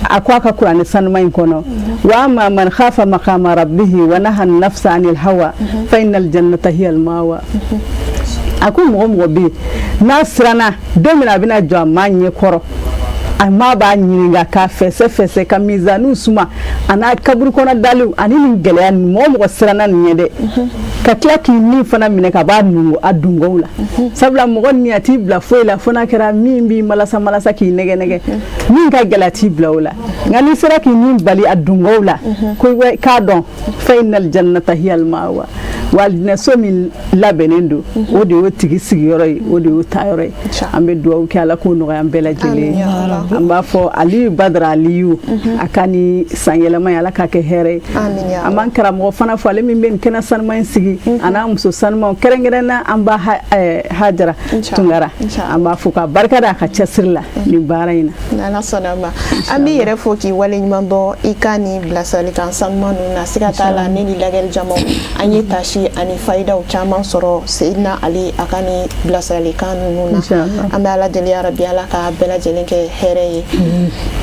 A ko a ka kuranɛ sanuma in kɔnɔ, wa amma man khafa maqama rabbihi wa naha nafsa anil hawa fa innal jannata hiya al mawa. A ko mɔgɔ mɔgɔ bɛ yen n'a siranna don min na a bɛna jɔ a maa ɲɛ kɔrɔ, a maa b'a ɲininka k'a fɛsɛ fɛsɛ ka mizaniw suma a n'a kaburu kɔnɔ daliw ani nin gɛlɛya nin, mɔgɔ mɔgɔ siranna nin ɲɛ dɛ, ka tila k'i ni fana minɛ ka b'a nungu a dungɔw la, sabula mɔgɔ ni a t'i bila foyi la fo n'a kɛra min b'i malasa malasa k'i nɛgɛ nɛgɛ, min ka gɛlɛ a t'i bila o la. Nka n'i sera k'i ni bali a dungɔw la, ko k'a dɔn fa innal jannata hiya al mawa, wa alijinɛso min labɛnnen don, o de y'o tigi sigiyɔrɔ ye, o de y'o taayɔrɔ ye. An bɛ dugawu kɛ Ala k'o nɔgɔya an bɛɛ lajɛlen ye. An b'a fɔ Aliyu Badara Aliyu, a ka ni san yɛlɛma ye, Ala k'a kɛ hɛrɛ ye. An b'an karamɔgɔ fana fɔ, ale min bɛ nin kɛnɛ sanuman in sigi, a n'a muso sanumanw, kɛrɛnkɛrɛnna an ba Hajara Tunkara, an b'a fɔ ka barika da a ka cɛsiri la nin baara in na. N'Ala sɔnna ma, an b'i yɛrɛ fo k'i waleɲuman dɔn i ka nin bilasiralikan sanuman ninnu na. Siga t'a la, ne ni lagɛli jamaw, an ye tasi ani fayidaw caman sɔrɔ Seyidina Ali a ka nin bilasiralikan ninnu na. An bɛ Ala deli yarabi, Ala ka bɛɛ lajɛlen kɛ hɛrɛ ye.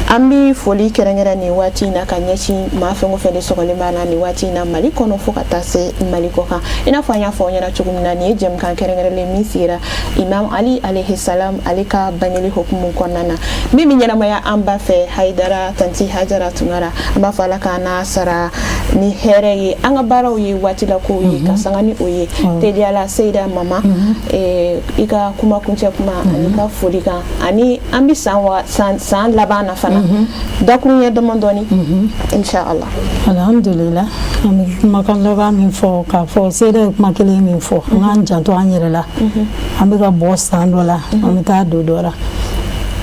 An bɛ foli kɛrɛnkɛrɛn nin waati in na ka ɲɛsin maa fɛn o fɛn de sɔgɔlen b'a na nin waati in na, Mali kɔnɔ fo ka taa se Mali kɔ kan. I n'a fɔ an y'a fɔ aw ɲɛna cogo min na, nin ye jɛmukan kɛrɛnkɛrɛnlen min sigira Imam Ali alayhi salam ale ka bangeli hukumu kɔnɔna na, min bɛ ɲɛnamaya an ba fɛ Hayidara Tanti Hajara Tunkara. An b'a fɔ Ala k'an n'a sara ni hɛrɛ ye. An ka baaraw ye waati la kow ye. Ka sanga ni o ye teliya la, Seyida Mama, i ka kuma kuncɛ kuma ani ka foli kan, ani an bɛ san wa san san laban na fana, dakuruɲɛ damadɔni, inshallah. Alhamdulillah, an bɛ kumakan laban min fɔ k'a fɔ, Seyida ye kuma kelen min fɔ, an k'an janto an yɛrɛ la. An bɛ ka bɔ san dɔ la, an bɛ taa don dɔ la.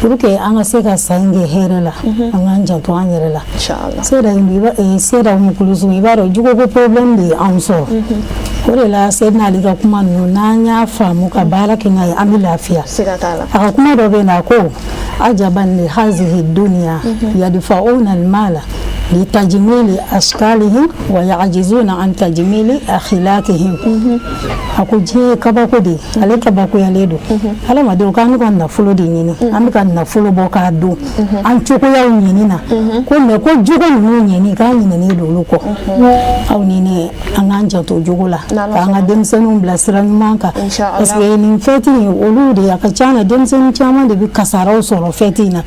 Pour que an ka se ka san kɛ hɛrɛ la, an k'an janto an yɛrɛ la. Inshallah. Seyida, Seyida Umu Kulusum, i b'a dɔn jugoko problème de ye anw sɔrɔ. O de la Seyidina Ali ka kuma ninnu, n'an y'a faamu ka baara kɛ n'a ye, an bɛ lafiya. Siga t'a la. A ka kuma dɔ bɛ yen na ko ajaban li hazihi dunya yadfa'una al-mala litajmili ashkalihim wa ya'jizuna an tajmili akhlaqihim. A ko diɲɛ ye kabako de ye, ale kabakoyalen don. Adamadenw k'an bɛ ka nafolo de ɲini, an bɛ ka nafolo bɔ k'a don an cogoyaw ɲini na ko, mais ko jogo ninnu ɲini k'an ɲinɛnen don olu kɔ. Aw ni ne, an k'an janto jogo la, k'an ka denmisɛnninw bila sira ɲuman kan, parce que nin fɛti in, olu de a ka ca na, denmisɛnnin caman de bɛ kasaraw sɔrɔ fɛti in na.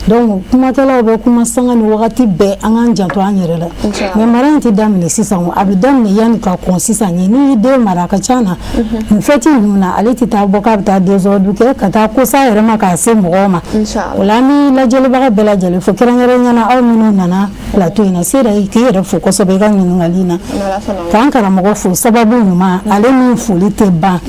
Donc kumakɛlaw bɛ kuma sanga ni wagati bɛɛ, an k'an janto an yɛrɛ la. Mais mara in tɛ daminɛ sisan, a bɛ daminɛ yanni ka kɔn sisan ɲɛ. N'i y'i den mara, a ka ca na nin fɛti ninnu na, ale tɛ taa bɔ k'a bɛ taa désordre kɛ ka taa ko s'a yɛrɛ ma k'a se mɔgɔw ma. O la an bɛ lajɛlibaga bɛɛ lajɛlen fo, kɛrɛnkɛrɛnnenya la aw minnu nana plateau in na. Sera k'i yɛrɛ fo kosɛbɛ i ka ɲininkali in na, k'an karamɔgɔ fo, sababu ɲuman, ale min foli tɛ ban.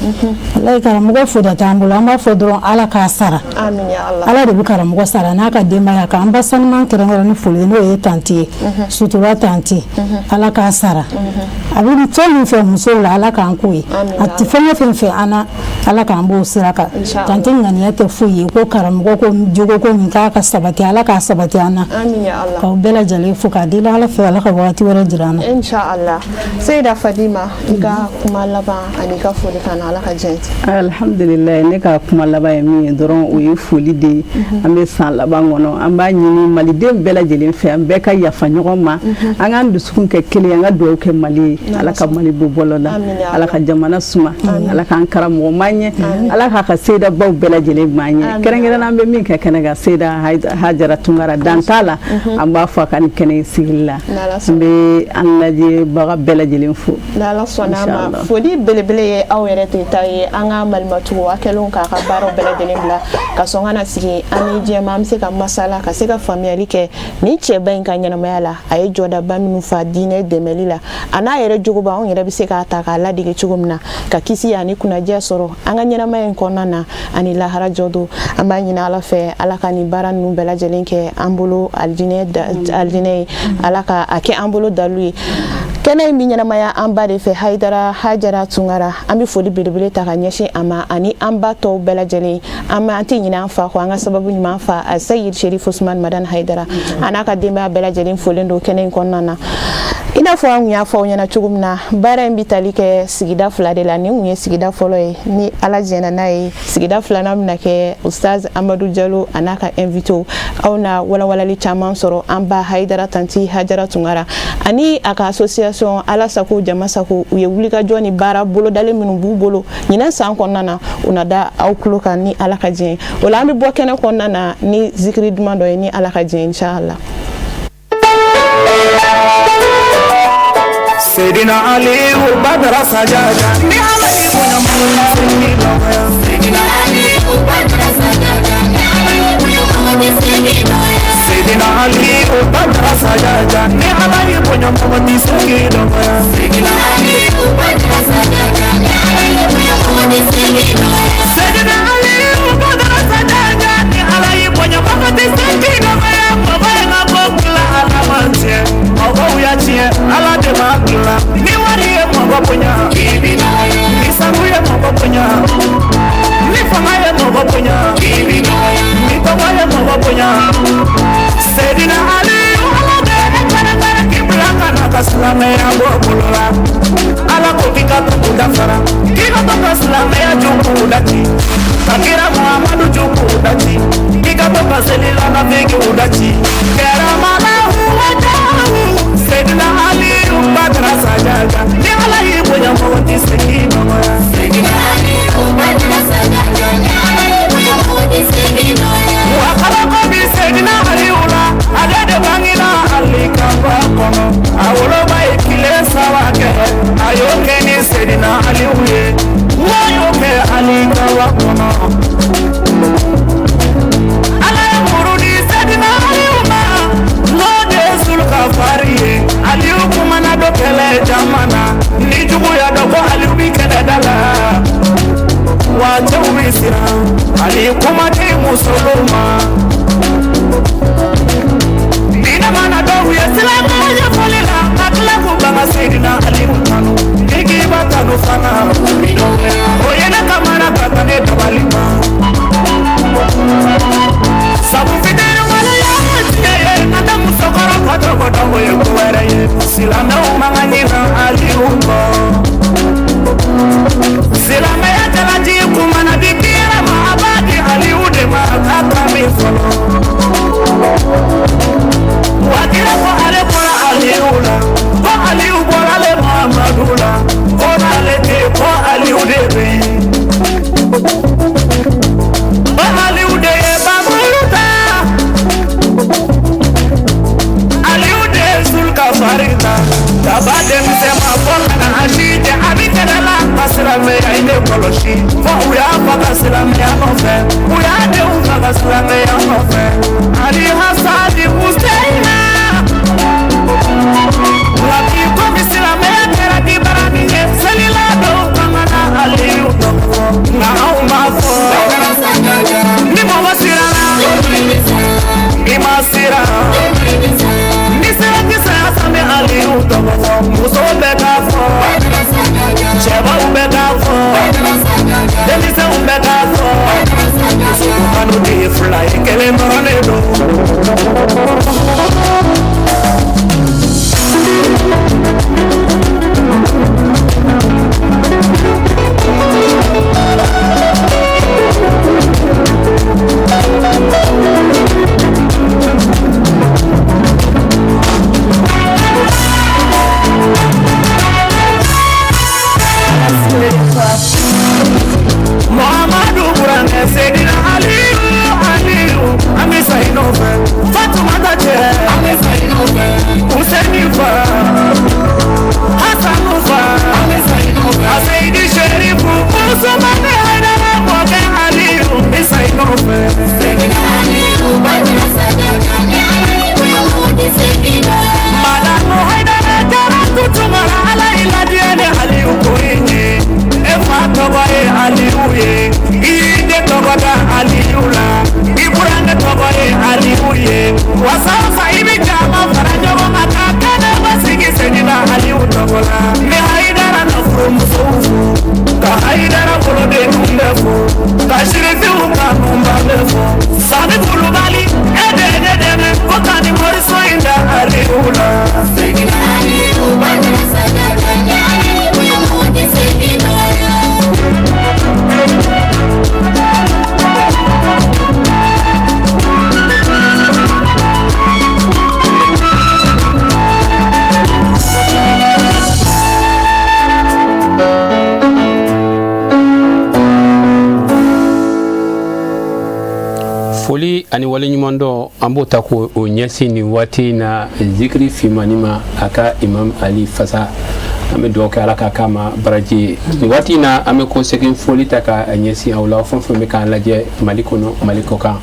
Walayi, karamɔgɔ fo da t'an bolo, an b'a fɔ dɔrɔn Ala k'a sara. Ala de bɛ karamɔgɔ sara n'a ka denbaya, k'an ba sanuman kɛrɛnkɛrɛn ni foli ye, n'o ye tanti ye, sutura tanti, Ala k'a sara. A bɛ fɛn min fɛ musow la, Ala k'an k'o ye. A tɛ fɛn o fɛn fɛ an na, Ala k'an b'o sira kan. Tanti ŋaniya tɛ foyi ye ko karamɔgɔ ko jogo ko min k'a ka sabati, Ala k'a sabati an na. K'aw bɛɛ lajɛlen fo k'a deli Ala fɛ, Ala ka wagati wɛrɛ jira an na. Inshallah. Seyida Fadima, i ka kuma laban ani ka foli kan na, Ala ka diɲɛ. Alhamdulillah, ne ka kuma laban ye min ye dɔrɔn, o ye foli de ye. An bɛ san laban kɔnɔ, an b'a ɲini maliden bɛɛ lajɛlen fɛ, an bɛɛ ka yafa ɲɔgɔn ma, an k'an dusukun kɛ kelen, an ka dugawu kɛ Mali ye. Ala ka Mali bɔ bɔlɔ la, Ala ka jamana suma, Ala k'an karamɔgɔ maa ɲɛ, Ala k'a ka seyidabaw bɛɛ lajɛlen maa ɲɛ. Kɛrɛnkɛrɛnnenya, an bɛ min kɛ kɛnɛ kan, Seyida Hajara Tunkara, dan t'a la, an b'a fɔ a ka nin kɛnɛ sigili la. N bɛ an lajɛbaga bɛɛ lajɛlen fo. N'Ala sɔnna a ma, foli belebele ye aw yɛrɛ de ta ye. An ka malimatugu a kɛlenw k'a ka baaraw bɛɛ lajɛlen bila ka sɔn ka na sigi an ni jɛma, an bɛ se ka masala, ka se ka faamuyali kɛ nin cɛba in ka ɲɛnamaya la, a ye jɔdaba minnu fa diinɛ dɛmɛli la, a n'a yɛrɛ jogoba, anw yɛrɛ bɛ se k'a ta k'a ladege cogo min na ka kisi ani kunnadiya sɔrɔ an ka ɲɛnamaya in kɔnɔna na ani lahara jɔ don. An b'a ɲini Ala fɛ, Ala ka nin baara ninnu bɛɛ lajɛlen kɛ an bolo alijinɛ, alijinɛ ye, Ala ka a kɛ an bolo dalu ye. Kɛnɛ in bɛ ɲɛnamaya an ba de fɛ, Hayidara Hajara Tunkara. An bɛ foli belebele ta ka ɲɛsin a ma ani an ba tɔw bɛɛ lajɛlen. An an tɛ ɲinɛ an fa kɔ, an ka sababu ɲuman fa, a Seyid Sherif Usman Madan Hayidara, a n'a ka denbaya bɛɛ lajɛlen folen don kɛnɛ in kɔnɔna na. I n'a fɔ an kun y'a fɔ aw ɲɛna cogo min na, baara in bɛ tali kɛ sigida fila de la. Nin kun ye sigida fɔlɔ ye. Ni Ala jɛnna n'a ye, sigida filanan bɛna kɛ Ustaz Amadu Jalo a n'a ka invité. Aw na walawalali caman sɔrɔ an ba Hayidara tanti Hajara Tunkara ani a ka association Ala Sago Jama Sago, u ye wulikajɔ ni baara bolodalen minnu b'u bolo ɲinɛ san kɔnɔna na, u na da aw tulo kan ni Ala ka diɲɛ. O la an bɛ bɔ kɛnɛ kɔnɔna na ni zikiri duman dɔ ye, ni Ala ka diɲɛ, inshallah. Seydina Aliou Badara Sajaja ni Ala y'i bonya, mɔgɔ tɛ se k'i dɔgɔya. Seydina Aliou Badara Sajaja ni Ala y'i bonya, mɔgɔ tɛ se k'i dɔgɔya. Seydina Aliou Badara Sajaja ni Ala y'i bonya, mɔgɔ tɛ se k'i dɔgɔya. Seydina Aliou Badara Sajaja ni Ala y'i bonya, mɔgɔ tɛ se k'i dɔgɔya. Seydina Aliou Badara Sajaja ni Ala y'i bonya, mɔgɔ tɛ se k'i dɔgɔya. Mɔgɔ ye ka ko dilan, Ala ma tiɲɛ, mɔgɔw y'a tiɲɛ, Ala de b'a dilan. Ni wari ye mɔgɔ bonya, K'i bi dɔgɔya. ni sanu ye mɔgɔ bonya, ni fanga ye mɔgɔ bonya, K'i bi dɔgɔya. ni tɔgɔ ye mɔgɔ bonya. Seydina Aliou, Ala bɛ e pɛrɛn-pɛrɛn k'i bila ka na ka silamɛya bɔ bolo la. Ala ko k'i ka to k'u dafara, k'i ka to ka silamɛya juguw dati, ka kira Muhamadu juguw dati, k'i ka to ka selila nafigiw dati. Kɛrɛmala wajahu Seydina Aliou Badara Sajaja ni Ala y'i bonya, mɔgɔ tɛ se k'i nɔgɔya. Seydina Aliou Badara Sajaja ni Ala y'i bonya, mɔgɔ tɛ se k'i dɔgɔya. Wa kabako bi Seydina Aliou la, ale de bangena Ali kaba kɔnɔ. A woloba ye tile 3 kɛ, a y'o kɛ ni Seydina Aliyu ye n y'o kɛ Ali ka kɔnɔ. Ala ye muru di Sedina Aliyu ma, n'o de ye Sulukafari ye. Aliyu kumana dɔ kɛlɛ caman na, ni juguya dɔ ko Aliyu bi kɛlɛ da la, wa cɛw bi siran Ali kuma tɛ musolu ma. Diinɛ mana dɔw ye silamɛya ɲɛfɔli la, ka tila k'u ban ka Sedina Aliyu kanu, ni k'i b'a kanu fana, o ye ne kamana ka taa ne dabali ban. Sabu fitiri waleya ye tiɲɛ ye, ka taa musokɔrɔ fa tɔgɔ dɔn, o ye ko wɛrɛ ye. Silamɛw man ka ɲinɛ Aliyu kɔ. Silamɛya jalaki kumana di kira ma, a b'a di Aliyu de ma k'a ka min fɔlɔ. Wa kira ko ale bɔra Aliyu la, ko Aliyu bɔra ale Muhamadu la, ko n'ale tɛ, ko Aliyu de bɛ yen. Ko Aliyu de ye Babulu ta, Aliyu de ye Sulukafari ta, kaba denmisɛn ma fɔ ka na a si jɛ, a bi kɛlɛ la ka silamɛya in de kɔlɔsi, fo u y'a faga silamɛya nɔfɛ, u y'a denw faga silamɛya nɔfɛ. Ali Hasani Huseyina, nka bi komi silamɛya kɛra dibaranin ye, selila dɔw kan ka na Aliyu tɔgɔ fɔ, nka anw b'a fɔ ni mɔgɔ siranna, i ma siran, ni sera ti saya san bɛ Aliyu tɔgɔ fɔ, musow bɛ k'a fɔ, cɛbaw bɛ k'a fɔ, denmisɛnw bɛ k'a fɔ. Kanu de ye fila ye, kelen dɔrɔn de don. Muhammadu burankɛ Sedina Aliyu, Aliyu, an bɛ sa i nɔfɛ. Fatumata cɛ, an bɛ sa i nɔfɛ. Useni fa, Hasanu fa, an bɛ sa i nɔfɛ. Aseyidi Sherifu, Usumani Hayidara mɔkɛ Aliyu, n bɛ sa i nɔfɛ. Sedina Aliyu Badara Sadaka ni Aliyu Yahudi Sedina. Madamu Hayidara Jara Tutumara, Ala y'i ladiya ni Aliyu ko in ye. E fa tɔgɔ ye Aliyu ye, i y'i den tɔgɔ da Aliyu la, i burankɛ tɔgɔ ye Aliyu ye. Wasa o sa i bɛ jama fara ɲɔgɔn kan ka kɛnɛ basigi Sedina Aliyu tɔgɔ la. Ni Hayidara na furumusow fo, ka Hayidara wolodenw bɛɛ fo, ka Sirifiw ka nunba bɛɛ fo. Sani Kulubali, e de ye ne dɛmɛ ko ka nin moriso in da Aliyu la. Sedina Aliyu Badara Sadaka ni Aliyu Yahudi Sedina. Foli ani waleɲumandɔn, an b'o ta k'o ɲɛsin nin waati in na zikiri fimani ma, a ka Imam Ali fasa. An bɛ dugawu kɛ Ala ka k'a ma baraji ye. Nin waati in na, an bɛ kɔsegin foli ta ka ɲɛsin aw la, aw fɛn fɛn bɛ k'an lajɛ Mali kɔnɔ, Mali kɔ kan.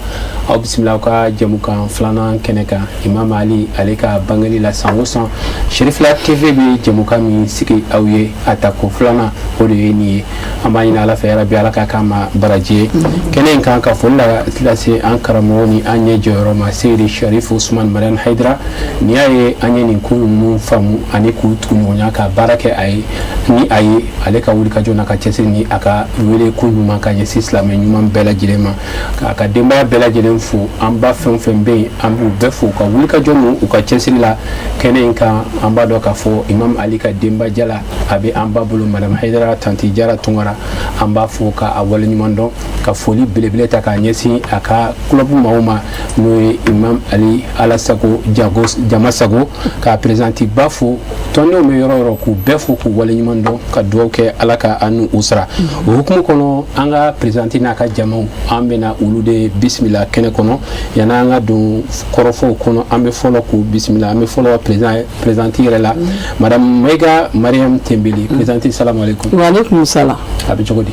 Aw bisimila aw ka jɛmukan filanan kɛnɛ kan, Imam Ali ale ka bangeli la. San o san, Serifila TV bɛ jɛmukan min sigi aw ye, a tako filanan o de ye nin ye. An b'a ɲini Ala fɛ, yarabi Ala ka k'a ma baraji ye. Kɛnɛ in kan, ka foli la lase an karamɔgɔ ni an ɲɛ jɔyɔrɔ ma, Seyidi Sharif Usman Mariam Haidara. N'i y'a ye an ye nin ko ninnu faamu ani k'u tugu ɲɔgɔnya ka baara kɛ a ye ni a ye, ale ka wulikajɔ n'a ka cɛsiri ni a ka wele ko ɲuman ka ɲɛsin silamɛ ɲuman bɛɛ lajɛlen ma, k'a ka denbaya bɛɛ lajɛlen fo. An ba fɛn o fɛn bɛ yen, an b'u bɛɛ fo u ka wulikajɔ n'u u ka cɛsiri la kɛnɛ in kan. An b'a dɔn k'a fɔ Imam Ali ka denba jala a bɛ an ba bolo, Madame Haidara Tanti Jara Tunkara, an b'a fo ka a waleɲuman dɔn, ka foli belebele ta k'a ɲɛsin a ka club maaw ma, n'o ye Imam Ali Ala sago jago jama sago, k'a présidente ba fo, tɔndenw bɛ yɔrɔ o yɔrɔ, k'u bɛɛ bɛɛ fo k'u waleɲuman dɔn ka dugawu kɛ Ala ka an n'u sara. O hukumu kɔnɔ, an ka présidente n'a ka jamaw, an bɛna olu de bisimila kɛnɛ kɔnɔ. Yan'an ka don kɔrɔfɔw kɔnɔ, an bɛ fɔlɔ k'u bisimila. An bɛ fɔlɔ présidente yɛrɛ la, madame Mayiga Mariam Tembeli. Présidente, salamu aleykum. Waaleykum salam. A bɛ cogo di?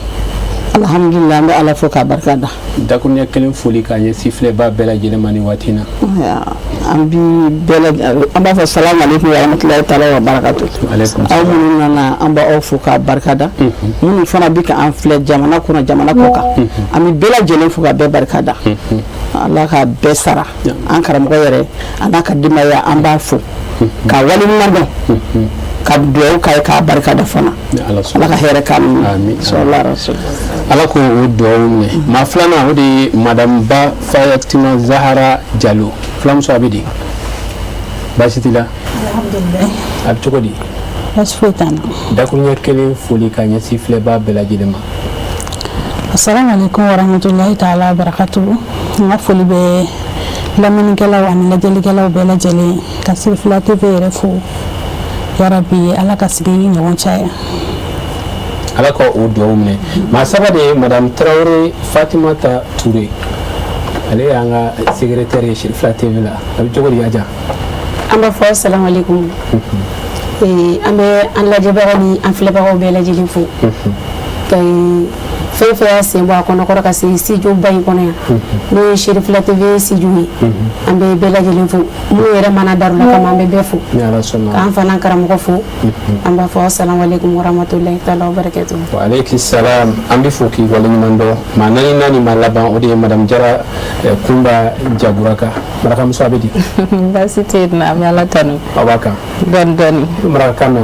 Alhamdulilah, an bɛ Ala fo k'a barika da. Dakuruɲɛ kelen foli k'a ɲɛsin filɛbaa bɛɛ lajɛlen ma nin waati in na. An bi bɛɛ, an b'a fɔ salamu aleykum wa rahmatulahi taala wa barakatu. Aw minnu nana, an b'aw fo k'a barika da. Minnu fana bɛ ka an filɛ jamana kɔnɔ, jamana kɔ kan, an bɛ bɛɛ lajɛlen fo ka bɛɛ barika da. Ala ka bɛɛ sara. An karamɔgɔ yɛrɛ, a n'a ka denbaya, an b'a fo ka waleɲuman dɔn, ka dugawu k'a ye, k'a barika da fana. Ala ka hɛrɛ k'an ni. Sɔrɔla rasul. Ala k'o o dugawu minɛ. Maa filanan, o de ye madame Ba Fatima Zahara Jalo. Filamuso, a bɛ di? Baasi t'i la? A bɛ cogo di? Baasi foyi t'an na. Dakuruɲɛ kelen foli ka ɲɛsin filɛbaa bɛɛ lajɛlen ma. Assalamu alaikum warahmatullahi taala wabarakatuhu. N ka foli bɛ lamɛnnikɛlaw ani lajɛlikɛlaw bɛɛ lajɛlen, ka Sirifila TV yɛrɛ fo. Yarabi, Ala ka sigi ɲɔgɔn caya. Ala ka o dugawu minɛ. Maa saba de ye madame Tarawele Fatimata Ture. Ale y'an ka secrétaire ye Sirifila TV la. A bɛ cogo di, Aja? An b'a fɔ salamu aleykum. An bɛ an lajɛbagaw ni an filɛbagaw bɛɛ lajɛlen fo, ka fɛn fɛn y'a sen bɔ a kɔnɔkɔrɔ ka se studio ba in kɔnɔ yan, n'o ye Sirifila TV studio ye. An bɛ bɛɛ lajɛlen fo. Minnu yɛrɛ mana daru la kama, an bɛ bɛɛ fo, k'an fana karamɔgɔ fo. An b'a fɔ salamu aleykum warahmatulahi taala wabarakatuhu. Wa aleykum salam. An bɛ fo k'i waleɲuman dɔn. Maa naani naani, maa laban, o de ye madame Jara Kunba Jaburaka. Marakamuso, a bɛ di? Baasi tɛ yen nɔ, an bɛ Ala tanu. Aw b'a kan? Dɔɔni dɔɔni. Marakakan na?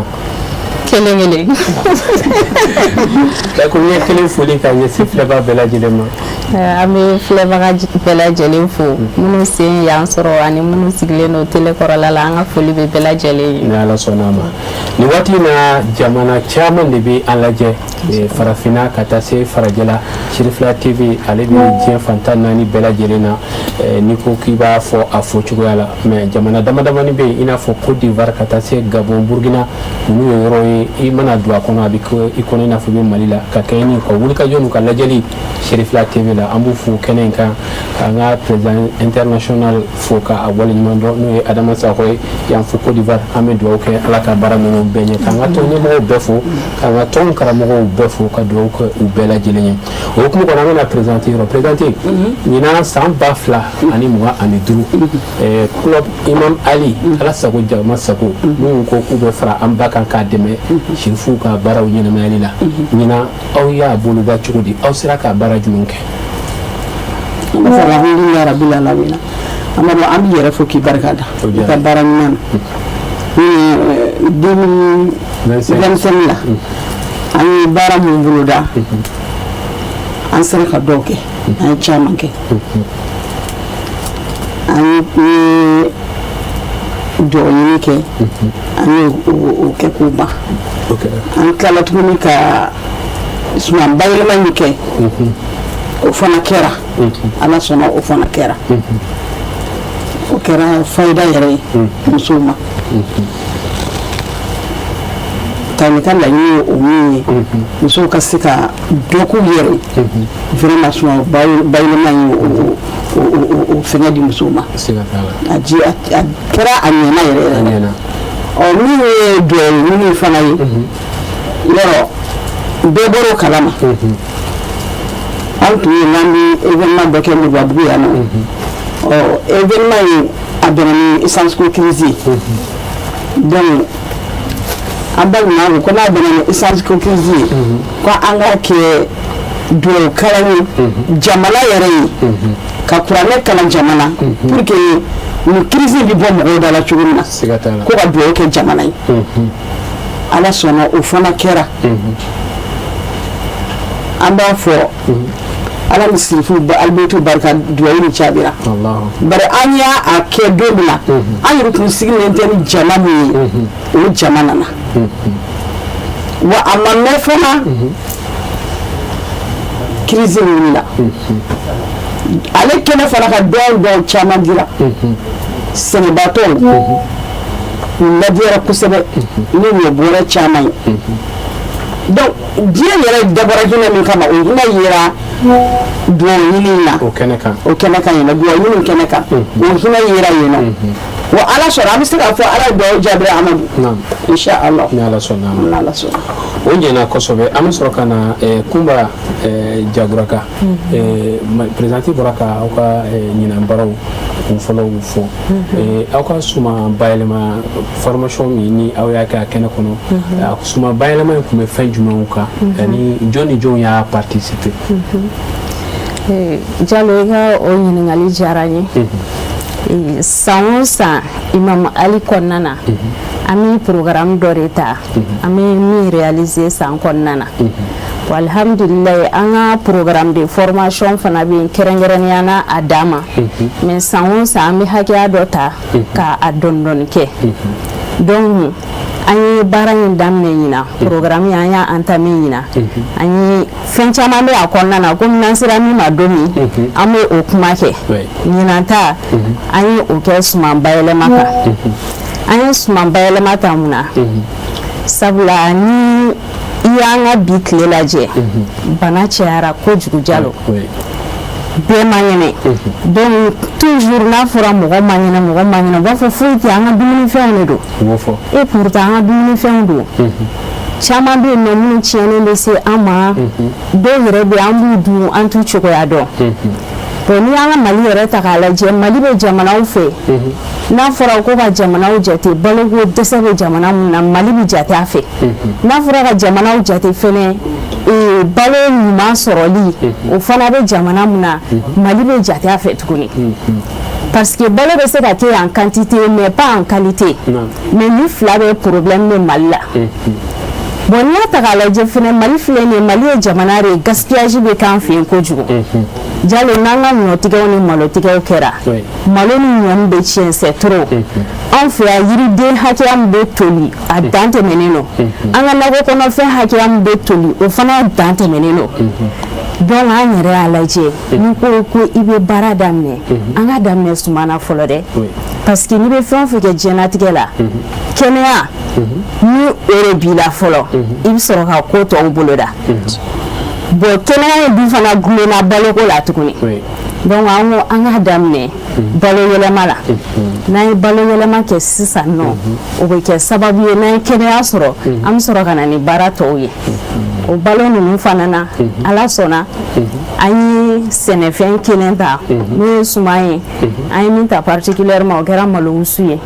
Kelen kelen. Dakuruɲɛ kelen foli ka ɲɛsin filɛbaa bɛɛ lajɛlen ma. An bɛ filɛbaga bɛɛ lajɛlen fo, minnu sen y'an sɔrɔ ani minnu sigilen don télé kɔrɔla la, an ka foli bɛ bɛɛ lajɛlen ye. Ni Ala sɔnna a ma, nin waati in na, jamana caman de bɛ an lajɛ, farafinna ka taa se farajɛla. Sirifila TV, ale bɛ diɲɛ fantan naani bɛɛ lajɛlen na, n'i ko k'i b'a fɔ a fɔ cogoya la. Mais jamana dama damani bɛ yen, i n'a fɔ Côte d'Ivoire ka taa se Gabon, Burkina, ninnu ye yɔrɔ ye, i mana don a kɔnɔ, a bɛ kɛ i kɔnɔ i n'a fɔ i bɛ Mali la. Ka kɛɲɛ ni ka wulikajɔ n'u ka lajɛli Sirifila TV la, an b'u fo kɛnɛ in kan, k'an ka président international fo k'a waleɲuman dɔn, n'o ye Adama Sakɔ ye yan fo Côte d'Ivoire. An bɛ dugawu kɛ, Ala ka baara ninnu bɛɛ ɲɛ, k'an ka tɔn ɲɛmɔgɔw bɛɛ fo, k'an ka tɔn karamɔgɔw bɛɛ fo, ka dugawu kɛ u bɛɛ lajɛlen ye. O hukumu kɔnɔ, an bɛna présidente yɔrɔ. Présidente, ɲinan san 2025, club Imam Ali, Ala sago jama sago, minnu ko k'u bɛ fara an ba kan k'a dɛmɛ sirifuw ka baaraw ɲɛnamayali la, ɲinan aw y'a boloda cogo di? Aw sera ka baara jumɛn kɛ? An b'a fɔ alhamdulilayi rabil alamina. An b'a dɔn, an b'i yɛrɛ fo k'i barika da i ka baara ɲuman na. Min 2025 la, an ye baara mun boloda, an sera ka dɔw kɛ, an ye caman kɛ. An ye dugawu ɲini kɛ, an ye o kɛ k'o ban. An tilala tuguni ka suman bayɛlɛma min kɛ, o fana kɛra. Ala sɔnna, o fana kɛra. O kɛra fayida yɛrɛ ye musow ma. Tani ka laɲini ye o min ye, musow ka se ka dɔ k'u yɛrɛ ye. Vraiment, suman bayɛlɛma ye o fɛngɛ di musow ma. A ji a kɛra, a ɲɛna yɛrɛ yɛrɛ. Ɔ, min ye dugawu ɲini fana ye, yɔrɔ bɛɛ bɔr'o kalama. An tun ye n'an bɛ événement dɔ kɛ Moribabugu yan nɔ. Ɔ, événement in, a bɛnna ni essence ko crise ye. Donc an balima ko n'a bɛnna ni essence ko crise ye, ko an k'a kɛ dugawu kalan ye jamana yɛrɛ ye, ka kuranɛ kalan jamana pour que nin crise bɛ bɔ mɔgɔw da la cogo min na, ko ka dugawu kɛ jamana ye. Ala sɔnna, o fana kɛra. An b'a fɔ Ala ni sirifu alibetu barika, dugawu ni jaabira. Bari an y'a kɛ don min na, an yɛrɛ tun sigilen tɛ ni jama min ye, o jama nana. Wa a ma mɛn fana, crise wulila. Ale kɛnɛ fana ka dɔn dɔw caman dira sɛnɛbaatɔw. U ladiyara kosɛbɛ ni ɲɔ bɔrɛ caman ye. Donc diɲɛ yɛrɛ dabɔra hinɛ min kama, o hinɛ yera duwawu ɲini na. O kɛnɛ kan. O kɛnɛ kan yen nɔ, duwawu ɲini kɛnɛ kan, o hinɛ yera yen nɔ. Wa Ala sɔnna, an bɛ se k'a fɔ Ala ye duwawu jaabi, Amadu, insha Allah. Ni Ala sɔnna a ma. Ni Ala sɔnna. O ɲɛna kosɛbɛ. An bɛ sɔrɔ ka na Kunba Jaguraka. Présidente bɔra ka aw ka ɲinan baaraw kun fɔlɔw fɔ. Aw ka suma bayɛlɛma formation min ni aw y'a kɛ a kɛnɛ kɔnɔ, a suma bayɛlɛma in tun bɛ fɛn jumɛnw kan ani jɔn ni jɔnw y'a participer? Jalo, i ka o ɲininkali diyara n ye. San o san, Imam Ali kɔnɔna na, an bɛ programme dɔ de ta, an bɛ min réaliser san kɔnɔna na. Wa alhamdulilayi, an ka programme de formation fana bɛ yen kɛrɛnkɛrɛnnenya na a dan ma. Mais san o san, an bɛ hakɛya dɔ ta ka a dɔɔni dɔɔni kɛ. Donc an ye baara in daminɛ ɲinan, programme an y'a entamé ɲinan. An ye fɛn caman bɛ a kɔnɔna na, komi n'an sera min ma don min, an bɛ o kuma kɛ. Ɲinan ta, an ye o kɛ suman bayɛlɛma kan. An ye suman bayɛlɛma ta mun na? Sabula ni i y'an ka bi tile lajɛ, bana cayara kojugu, Jalo, bɛɛ man kɛnɛ. Donc toujours n'a fɔra mɔgɔ man kɛnɛ, mɔgɔ man kɛnɛ, u b'a fɔ foyi tɛ, an ka dumunifɛnw de don. Et pourtant an ka dumunifɛnw don, caman bɛ yen nɔ minnu tiɲɛnen bɛ se an ma, dɔw yɛrɛ bɛ yen, an b'u dun, an t'u cogoya dɔn. Bon, n'i y'an ka Mali yɛrɛ ta k'a lajɛ, Mali bɛ jamanaw fɛ, n'a fɔra ko ka jamanaw jate, baloko dɛsɛ bɛ jamana min na, Mali bɛ jate a fɛ. N'a fɔra ka jamanaw jate fɛnɛ, balo ɲuman sɔrɔli, o fana bɛ jamana min na, Mali bɛ jate a fɛ tuguni. Parce que balo bɛ se ka kɛ en quantité mais pas en qualité. Mais ni fila bɛ problème bɛ Mali la. Bon, n'i y'a ta k'a lajɛ fɛnɛ, Mali filɛ nin ye, Mali ye jamana de ye, gaspillage bɛ k'an fɛ yen kojugu. Jalo, n'an ka ɲɔtigɛw ni malotigɛw kɛra, malo ni ɲɔ min bɛ tiɲɛ, c'est trop. Anw fɛ yan, yiriden hakɛya min bɛ toli, a dan tɛmɛnen don. An ka nakɔ kɔnɔfɛn hakɛya min bɛ toli, o fana dan tɛmɛnen don. Donc an yɛrɛ y'a lajɛ, n'i ko ko i bɛ baara daminɛ, an ka daminɛ suman na fɔlɔ dɛ, parce que n'i bɛ fɛn o fɛn kɛ diɲɛlatigɛ la, kɛnɛya ni o de b'i la fɔlɔ, i bɛ sɔrɔ ka ko tɔw boloda. Bon, kɛnɛya in dun fana gulonna baloko la tuguni. Donc an ko an k'a daminɛ balo yɛlɛma la. N'an ye balo yɛlɛma kɛ sisan nɔ, o bɛ kɛ sababu ye, n'an ye kɛnɛya sɔrɔ, an bɛ sɔrɔ ka na ni baara tɔw ye. O balo ninnu fana na, Ala sɔnna, an ye sɛnɛfɛn kelen ta, n'o ye suman ye. An ye min ta particulièrement, o kɛra malo wusu ye.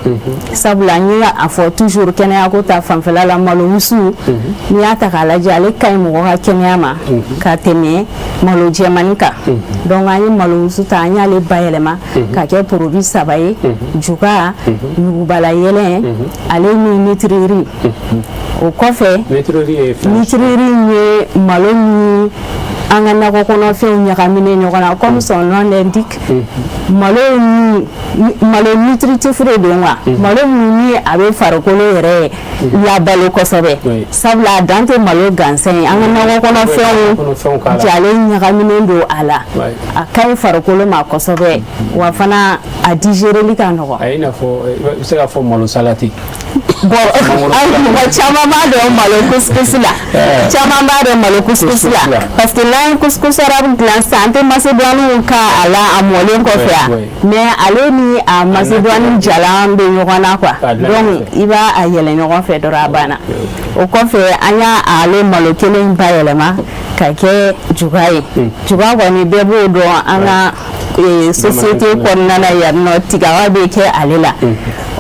Sabula n ye a fɔ toujours, kɛnɛyako ta fanfɛla la, malo wusu, n'i y'a ta k'a lajɛ, ale ka ɲi mɔgɔ ka kɛnɛya ma ka tɛmɛ malo jɛmani kan. Donc an ye malo wusu ta, an y'ale bayɛlɛma ka kɛ produit saba ye: juga, yugubala yɛlɛn, ale ni nutriri. O kɔfɛ, nutriri ye malo ni an ka nakɔ kɔnɔfɛnw ɲagaminen ɲɔgɔn na. Comme son nom l'indique, malo ni malo nutritif de don quoi. Malo min ni a bɛ farikolo yɛrɛ labalo kosɛbɛ, sabula a dan tɛ malo gansan ye, an ka nakɔ kɔnɔfɛnw jalen ɲagaminen don a la. A ka ɲi farikolo ma kosɛbɛ, wa fana a digéreli ka nɔgɔn. A i n'a fɔ i bɛ se k'a fɔ malo salati. Bon, mɔgɔ caman b'a dɔn malo couscous la, caman b'a dɔn malo couscous la, parce que n'an ye couscous arabe dilan sisan, an tɛ macédoine k'a la a mɔlen kɔfɛ yan, mais ale ni a macédoine jalan bɛ ɲɔgɔn na quoi. Donc i b'a a yɛlɛ ɲɔgɔn fɛ dɔrɔn, a banna. O kɔfɛ, an y'a ale malo kelen bayɛlɛma ka kɛ juga ye. Juga kɔni, bɛɛ b'o dɔn an ka société kɔnɔna na yan nɔ, tigawa bɛ kɛ ale la.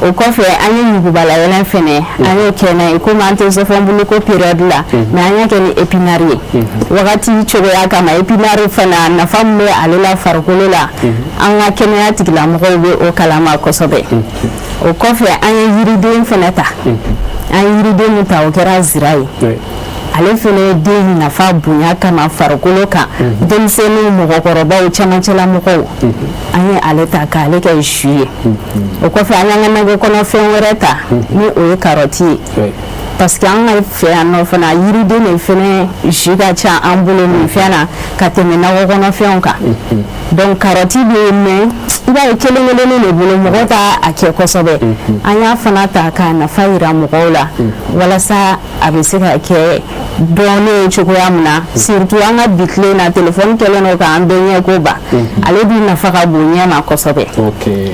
O kɔfɛ, an ye yugubala yɛlɛn fɛnɛ, an y'o kɛ n'a ye. Komi an tɛ zɔfɔnbuluko période la, mais an y'a kɛ ni épinard ye wagati cogoya kama. Épinard fana, nafa min bɛ ale la farikolo la, an ka kɛnɛya tigilamɔgɔw bɛ o kalama kosɛbɛ. O kɔfɛ, an ye yiriden fɛnɛ ta. An ye yiriden min ta, o kɛra zira ye. Ale fɛnɛ den nafa bonya kama farikolo kan, denmisɛnninw, mɔgɔkɔrɔbaw, camancɛla mɔgɔw, an ye ale ta k'ale kɛ jus ye. O kɔfɛ, an y'an ka nakɔ kɔnɔfɛn wɛrɛ ta, ni o ye karɔti ye. Parce que an ka fɛ yan nɔ fana, yiriden de fɛnɛ jus ka ca an bolo nin fɛn na ka tɛmɛ nakɔ kɔnɔfɛnw kan. Donc karɔti bɛ yen, mais i b'a ye kelen kelennin de bolo, mɔgɔ t'a a kɛ kosɛbɛ. An y'a fana ta k'a nafa yira mɔgɔw la walasa a bɛ se ka kɛ dɔɔnin ye cogoya min na, surtout an ka bi tile na, telefɔni kɛlen don k'an bɛɛ ɲɛko ban. Ale dun nafa ka bon ɲɛ ma kosɛbɛ.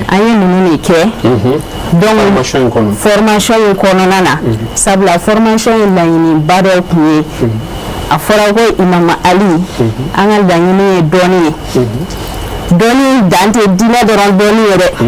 An ye ninnu de kɛ donc formation in kɔnɔna na, sabula formation in laɲiniba dɔ tun ye, a fɔra ko Imam Ali, an ka laɲini ye dɔnni ye. Dɔnni dan tɛ diinɛ dɔrɔn dɔnni ye dɛ.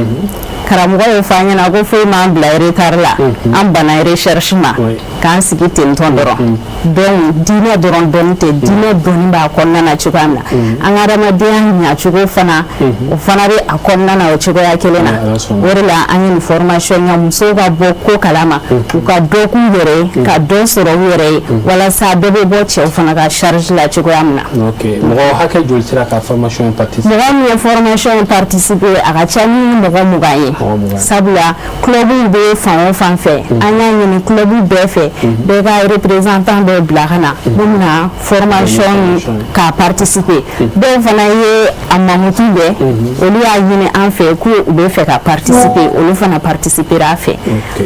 Karamɔgɔ y'o fɔ an ɲɛna ko foyi m'an bila retard la, an banna recherche ma k'an sigi tentɔn dɔrɔn. Donc diinɛ dɔrɔn dɔnni tɛ, diinɛ dɔnni b'a kɔnɔna na cogoya min na, an ka adamadenya ɲacogo fana, o fana bɛ a kɔnɔna na o cogoya kelen na. O de la an ye nin formation kɛ, musow ka bɔ ko kalama, u ka dɔ k'u yɛrɛ ye, ka dɔ sɔrɔ u yɛrɛ ye, walasa dɔ bɛ bɔ cɛw fana ka charge la cogoya min na. Ok, mɔgɔ hakɛ joli sera ka formation participer? Mɔgɔ min ye formation participer, a ka ca ni mɔgɔ 20 ye, sabula club bɛ fan o fan fɛ, an y'a ɲini club bɛɛ fɛ, bɛɛ ka représentant dɔ bila ka na mun bɛna formation ka participer. Dɔw fana ye a mankutu bɛɛ, olu y'a ɲini an fɛ k'u bɛ fɛ ka participer, olu fana participer a fɛ.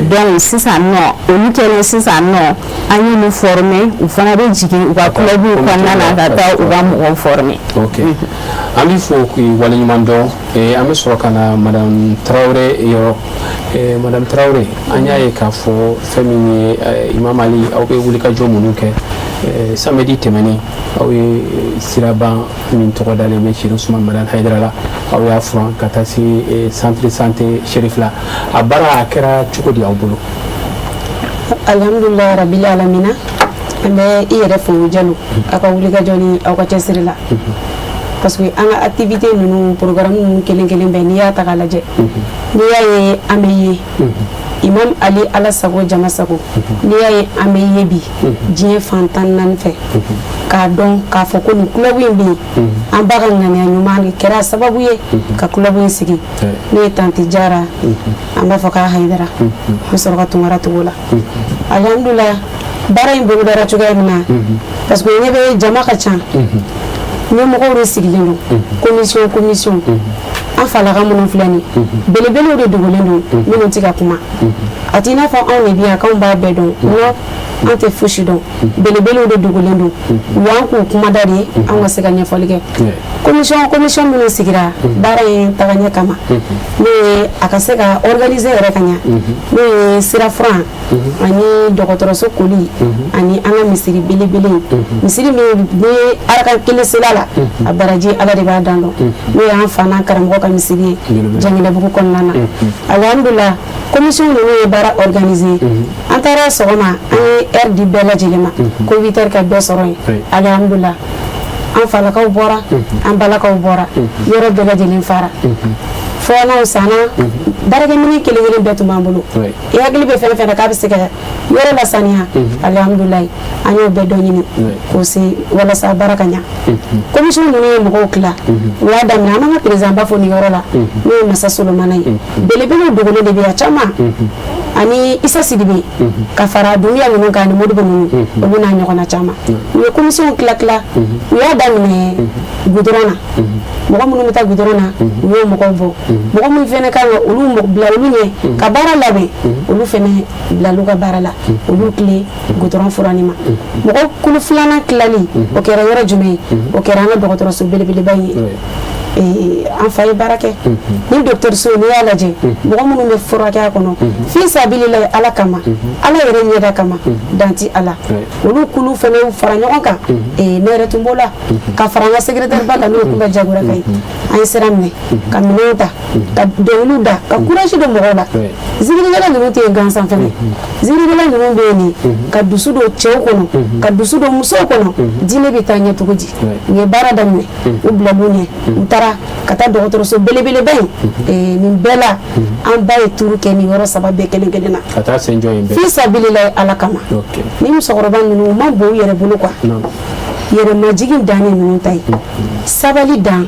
Donc sisan nɔ, olu kɛlen sisan nɔ, an y'olu former, u fana bɛ jigin u ka club kɔnɔna na ka taa u ka mɔgɔw former. Ok, an b'i fo k'i waleɲuman dɔn. An bɛ sɔrɔ ka na Madame Tarawele yɔrɔ. Madame Tarawele, an y'a ye k'a fɔ fɛn min ye Imam Ali, aw bɛ wulikajɔ minnu kɛ, samedi tɛmɛnen aw ye siraban min tɔgɔ dalen bɛ Chérif Ousmane Madani Haidara la, aw y'a furan ka taa se centre santé Chérif la. A baara a kɛra cogo di aw bolo? Alhamdulilayi rabil alamina. An bɛ i yɛrɛ fo Jalo, aw ka wulikajɔ ni aw ka cɛsiri la, parce que an ka activité ninnu, programme ninnu kelen kelen bɛɛ, n'i y'a ta k'a lajɛ, n'i y'a ye an bɛ ye Imam Ali, Ala sago jama sago, n'i y'a ye an bɛ ye bi diɲɛ fan 14 fɛ, k'a dɔn k'a fɔ ko nin club in bɛ yen, an ba ka ŋaniya ɲuman de kɛra sababu ye ka club in sigi, n'o ye Tanti Jara, an b'a fɔ k'a Hayidara, n bɛ sɔrɔ ka Tunkara tugu o la. Alhamdulilah, baara in bolodara cogoya min na, parce que ɲɛ bɛ jama ka ca, ɲɛmɔgɔw de sigilen don, commission commission. An falaka minnu filɛ nin, belebelew de dogolen don minnu tɛ ka kuma. A t'i n'a fɔ anw de bɛ yan k'anw b'a bɛɛ dɔn. Non, an tɛ fosi dɔn, belebelew de dogolen don, u y'an k'u kumada de ye an ka se ka ɲɛfɔli kɛ. Commission commission minnu sigira baara in tagaɲɛ kama, n'o ye a ka se ka organiser yɛrɛ ka ɲa, n'o ye sirafuran ani dɔgɔtɔrɔso koli ani an ka misiri belebele, misiri min ni araka kelen sela la, a baraji Ala de b'a dan dɔn, n'o y'an fa n'an karamɔgɔ ka misiri ye Janginɛbugu kɔnɔna na. Alhamdulilah, commission ninnu ye baara organiser. An taara sɔgɔma, an ye heure di bɛɛ lajɛlen ma ko 8 heures ka bɛɛ sɔrɔ yen. Alhamdulilah, an falakaw bɔra, an balakaw bɔra, yɔrɔ bɛɛ lajɛlen fara, fɔɔnɔw sanna, baarakɛminɛn kelen kelen bɛɛ tun b'an bolo. I hakili bɛ fɛn fɛn na k'a bɛ se ka yɔrɔ lasaniya, alhamdulilayi, an y'o bɛɛ dɔ ɲini k'o se walasa baara ka ɲa. Commission ninnu ye mɔgɔw tila, u y'a daminɛ. An b'an ka président ba fo nin yɔrɔ la, n'o ye Masa Solomana ye. Belebelew dogolen de bɛ yan caman, ani Isa Sidibe, ka fara Dunbiya ninnu kan, ani Modibo ninnu, olu n'a ɲɔgɔnna caman. U ye commission tila tila, u y'a daminɛ goudron na. Mɔgɔ minnu bɛ taa goudron na, u y'o mɔgɔw bɔ. Mɔgɔ minnu fɛnɛ kan ka olu bila olu ɲɛ ka baara labɛn, olu fɛnɛ bilal'u ka baara la, olu tile goudron furanni ma. Mɔgɔ kulu filanan tilali, o kɛra yɔrɔ jumɛn ye? O kɛra an ka dɔgɔtɔrɔso belebeleba in ye. An fa ye baara kɛ ni dɔgɔtɔrɔso. N'i y'a lajɛ, mɔgɔ minnu bɛ furakɛ a kɔnɔ fi sabililahi, Ala kama, Ala yɛrɛ ɲɛda kama, danti Ala, olu kulu fɛnɛ fara ɲɔgɔn kan. Ne yɛrɛ tun b'o la, ka fara an ka secrétaire ba kan, n'o ye Kunba Jagora ka ye. An ye sira minɛ ka minɛnw ta, ka dɔnkiliw da, ka courage don mɔgɔw la. Zikirikɛla ninnu tɛ yen gansan fɛnɛ, zikirikɛla ninnu bɛ yen nin ka dusu don cɛw kɔnɔ, ka dusu don musow kɔnɔ, diinɛ bɛ taa ɲɛ cogo di. U ye baara daminɛ, u bilal'u ɲɛ, u taara ka taa dɔgɔtɔrɔso belebeleba in. Nin bɛɛ la, an ba ye turu kɛ nin yɔrɔ saba bɛɛ kelen kelen na. Ka taa sen jɔ yen bɛɛ. Fi sabililahi, Ala kama. Ni musokɔrɔba ninnu, u ma bon u yɛrɛ bolo quoi. Yɛrɛmajigin dan ye ninnu ta ye, sabali dan,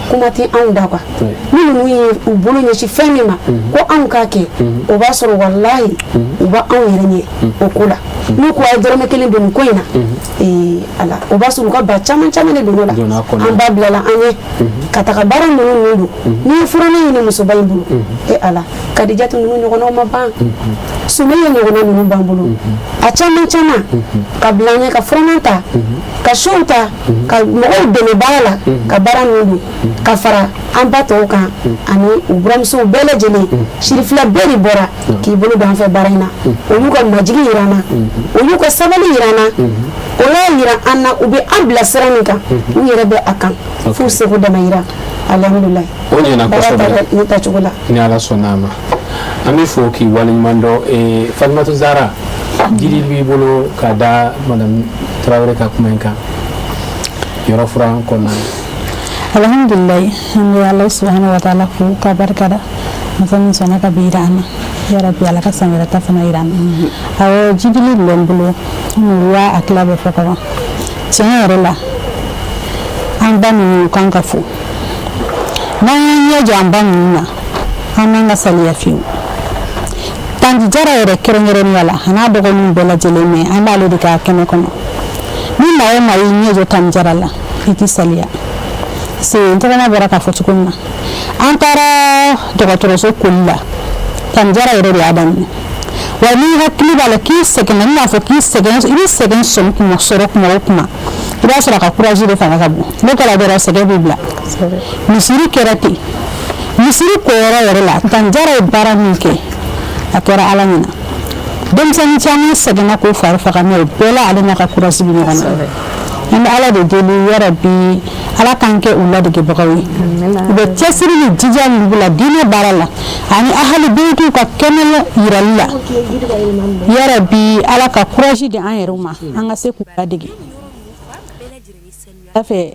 kuma tɛ anw da quoi. Ni ninnu ye u bolo ɲɛsin fɛn min ma ko anw k'a kɛ, o b'a sɔrɔ walahi u b'a anw yɛrɛ ɲɛ o ko la. N'u ko a ye dɔrɔmɛ kelen don nin ko in na, ala, o b'a sɔrɔ u ka ba caman caman de donn'o la. An ba bilala an ɲɛ ka taga baara ninnu don. N'i ye furanɛ ɲini musoba in bolo, e ala, Kadijatu ninnu ɲɔgɔnnaw ma ban, Sumeya ɲɔgɔnna ninnu b'an bolo, a caman caman ka bila an ɲɛ, ka furanɛ ta, ka sow ta, ka mɔgɔw dɛmɛ baara la, ka baara ninnu don, ka fara an ba tɔw kan ani u buramusow bɛɛ lajɛlen. Sirifila bɛɛ de bɔra k'i bolo don an fɛ baara in na. Olu ka majigin yira an na, olu ka sabali yira an na, o y'a yira an na u bɛ an bila sira min kan, u yɛrɛ bɛ a kan f'u seko dama yira. Alhamdulilayi. O ɲɛna kosɛbɛ. Ni tacogo la. Ni Ala sɔnna a ma, an bɛ fo k'i waleɲuman dɔn. Fatumata Zara, jiri b'i bolo ka da madame Tarawele ka kuma in kan yɔrɔ furan kɔnɔna na. Alhamdulilayi, an bɛ Ala subahana wa taala fo ka barika da masa min sɔnna ka bi yira an na. Ya Rabbi, Ala ka san wɛrɛ ta fana yira an na. Awɔ, jidili bɛ n bolo n y'a a tila bɛɛ fɔ ka ban. Tiɲɛ yɛrɛ la, an ba ninnu kan ka fo. N'an y'an ɲɛ jɔ an ba ninnu na, an man ka saliya fiyewu. Tanti Jara yɛrɛ kɛrɛnkɛrɛnnenya la, a n'a dɔgɔninw bɛɛ lajɛlen, mɛ an b'ale de ka kɛnɛ kɔnɔ. Ni maa o maa y'i ɲɛ jɔ Tanti Jara la, i t'i saliya. Se n tɔgɔma bɔra k'a fɔ cogo min na, an taara dɔgɔtɔrɔso koli la, Tanti Jara yɛrɛ de y'a daminɛ. Wa n'i hakili b'a la k'i sɛgɛnna, n b'a fɔ k'i sɛgɛn, i bɛ sɛgɛn sɔmi kuma sɔrɔ kuma o kuma, i b'a sɔrɔ a ka courage de fanga ka bon. N'o kɛra dɔrɔn, sɛgɛn b'i bila. Misiri kɛra ten, misiri koyɔrɔ yɛrɛ la, Tanti Jara ye baara min kɛ, a kɛra Ala ɲɛna. Denmisɛnnin caman sɛgɛnna k'o fari faga, mɛ o bɛɛ la ale n'a ka courage bɛ ɲɔgɔn na. An bɛ Ala de deli, yarabi Ala k'an kɛ u ladegebagaw ye. U bɛ cɛsiri ni jija min b'u la diinɛ baara la ani ahali beyitiw ka kɛnɛ yirali la, yarabi Ala ka courage di an yɛrɛw ma, an ka se k'u ladege fɛ,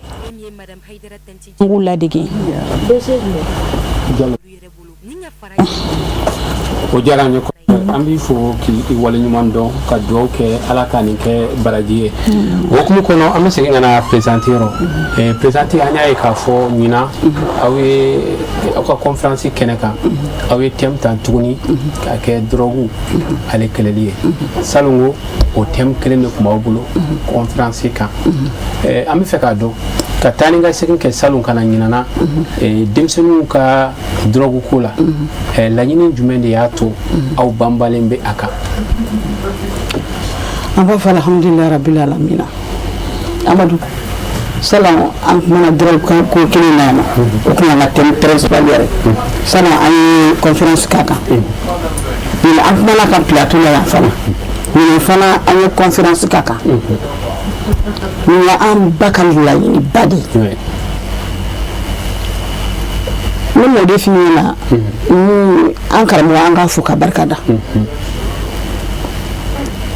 an k'u ladege. O diyara an ye kosɛbɛ. An b'i fo k'i waleɲuman dɔn, ka dugawu kɛ Ala ka nin kɛ baraji ye. O hukumu kɔnɔ, an bɛ segin ka na présidente yɔrɔ. Présidente, an y'a ye k'a fɔ ɲinan aw ye aw ka conférence kɛnɛ kan, aw ye thème ta tuguni k'a kɛ drogue ale kɛlɛli ye. Salongo o thème kelen de tun b'aw bolo conférence kan. An bɛ fɛ k'a dɔn, ka taa ni ka segin kɛ salon ka na ɲinana denmisɛnninw ka drogue ko la, laɲini jumɛn de y'a to aw banbalen bɛ a kan? An b'a fɔ alhamdulilayi rabbil alamina. Amadu, salon an kumana drogue ko kelen na yan nɔ, o tun y'an ka thème principal yɛrɛ. Salon an ye conférence k'a kan, ɲinɛ an kumana kan plateau la yan fana, ɲinɛ fana an ye conférence k'a kan. Nin ye an ba ka laɲini ba de ye. Ne m'o de f'i ɲɛna ni an karamɔgɔ, an k'a fo ka barika da,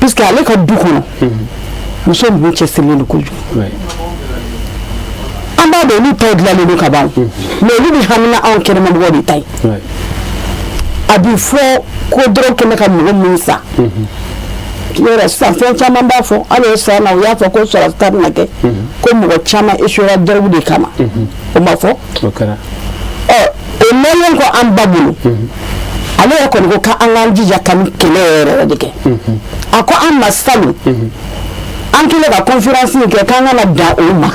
puisque ale ka du kɔnɔ muso ninnu cɛsirilen don kojugu. An b'a dɔn olu taw dilanlen don ka ban, mais olu bɛ hamina anw kɛnɛmamɔgɔw de ta ye. A bɛ fɔ ko dɔrɔn kɛmɛ ka mɔgɔ min sa yɔrɔ sisan, fɛn caman b'a fɔ. Hali o san na, u y'a fɔ ko sɔrɔsi ta bɛna kɛ ko mɔgɔ caman échouera dɔrɔgu de kama, o ma fɔ. Ɔ, o mɛnlen kɔ an ba bolo, ale yɛrɛ kɔni ko k'an k'an jija ka nin kɛlɛ yɛrɛ yɛrɛ de kɛ. A ko an ma salon, an kɛlen ka conférence in kɛ, k'an kana dan o ma,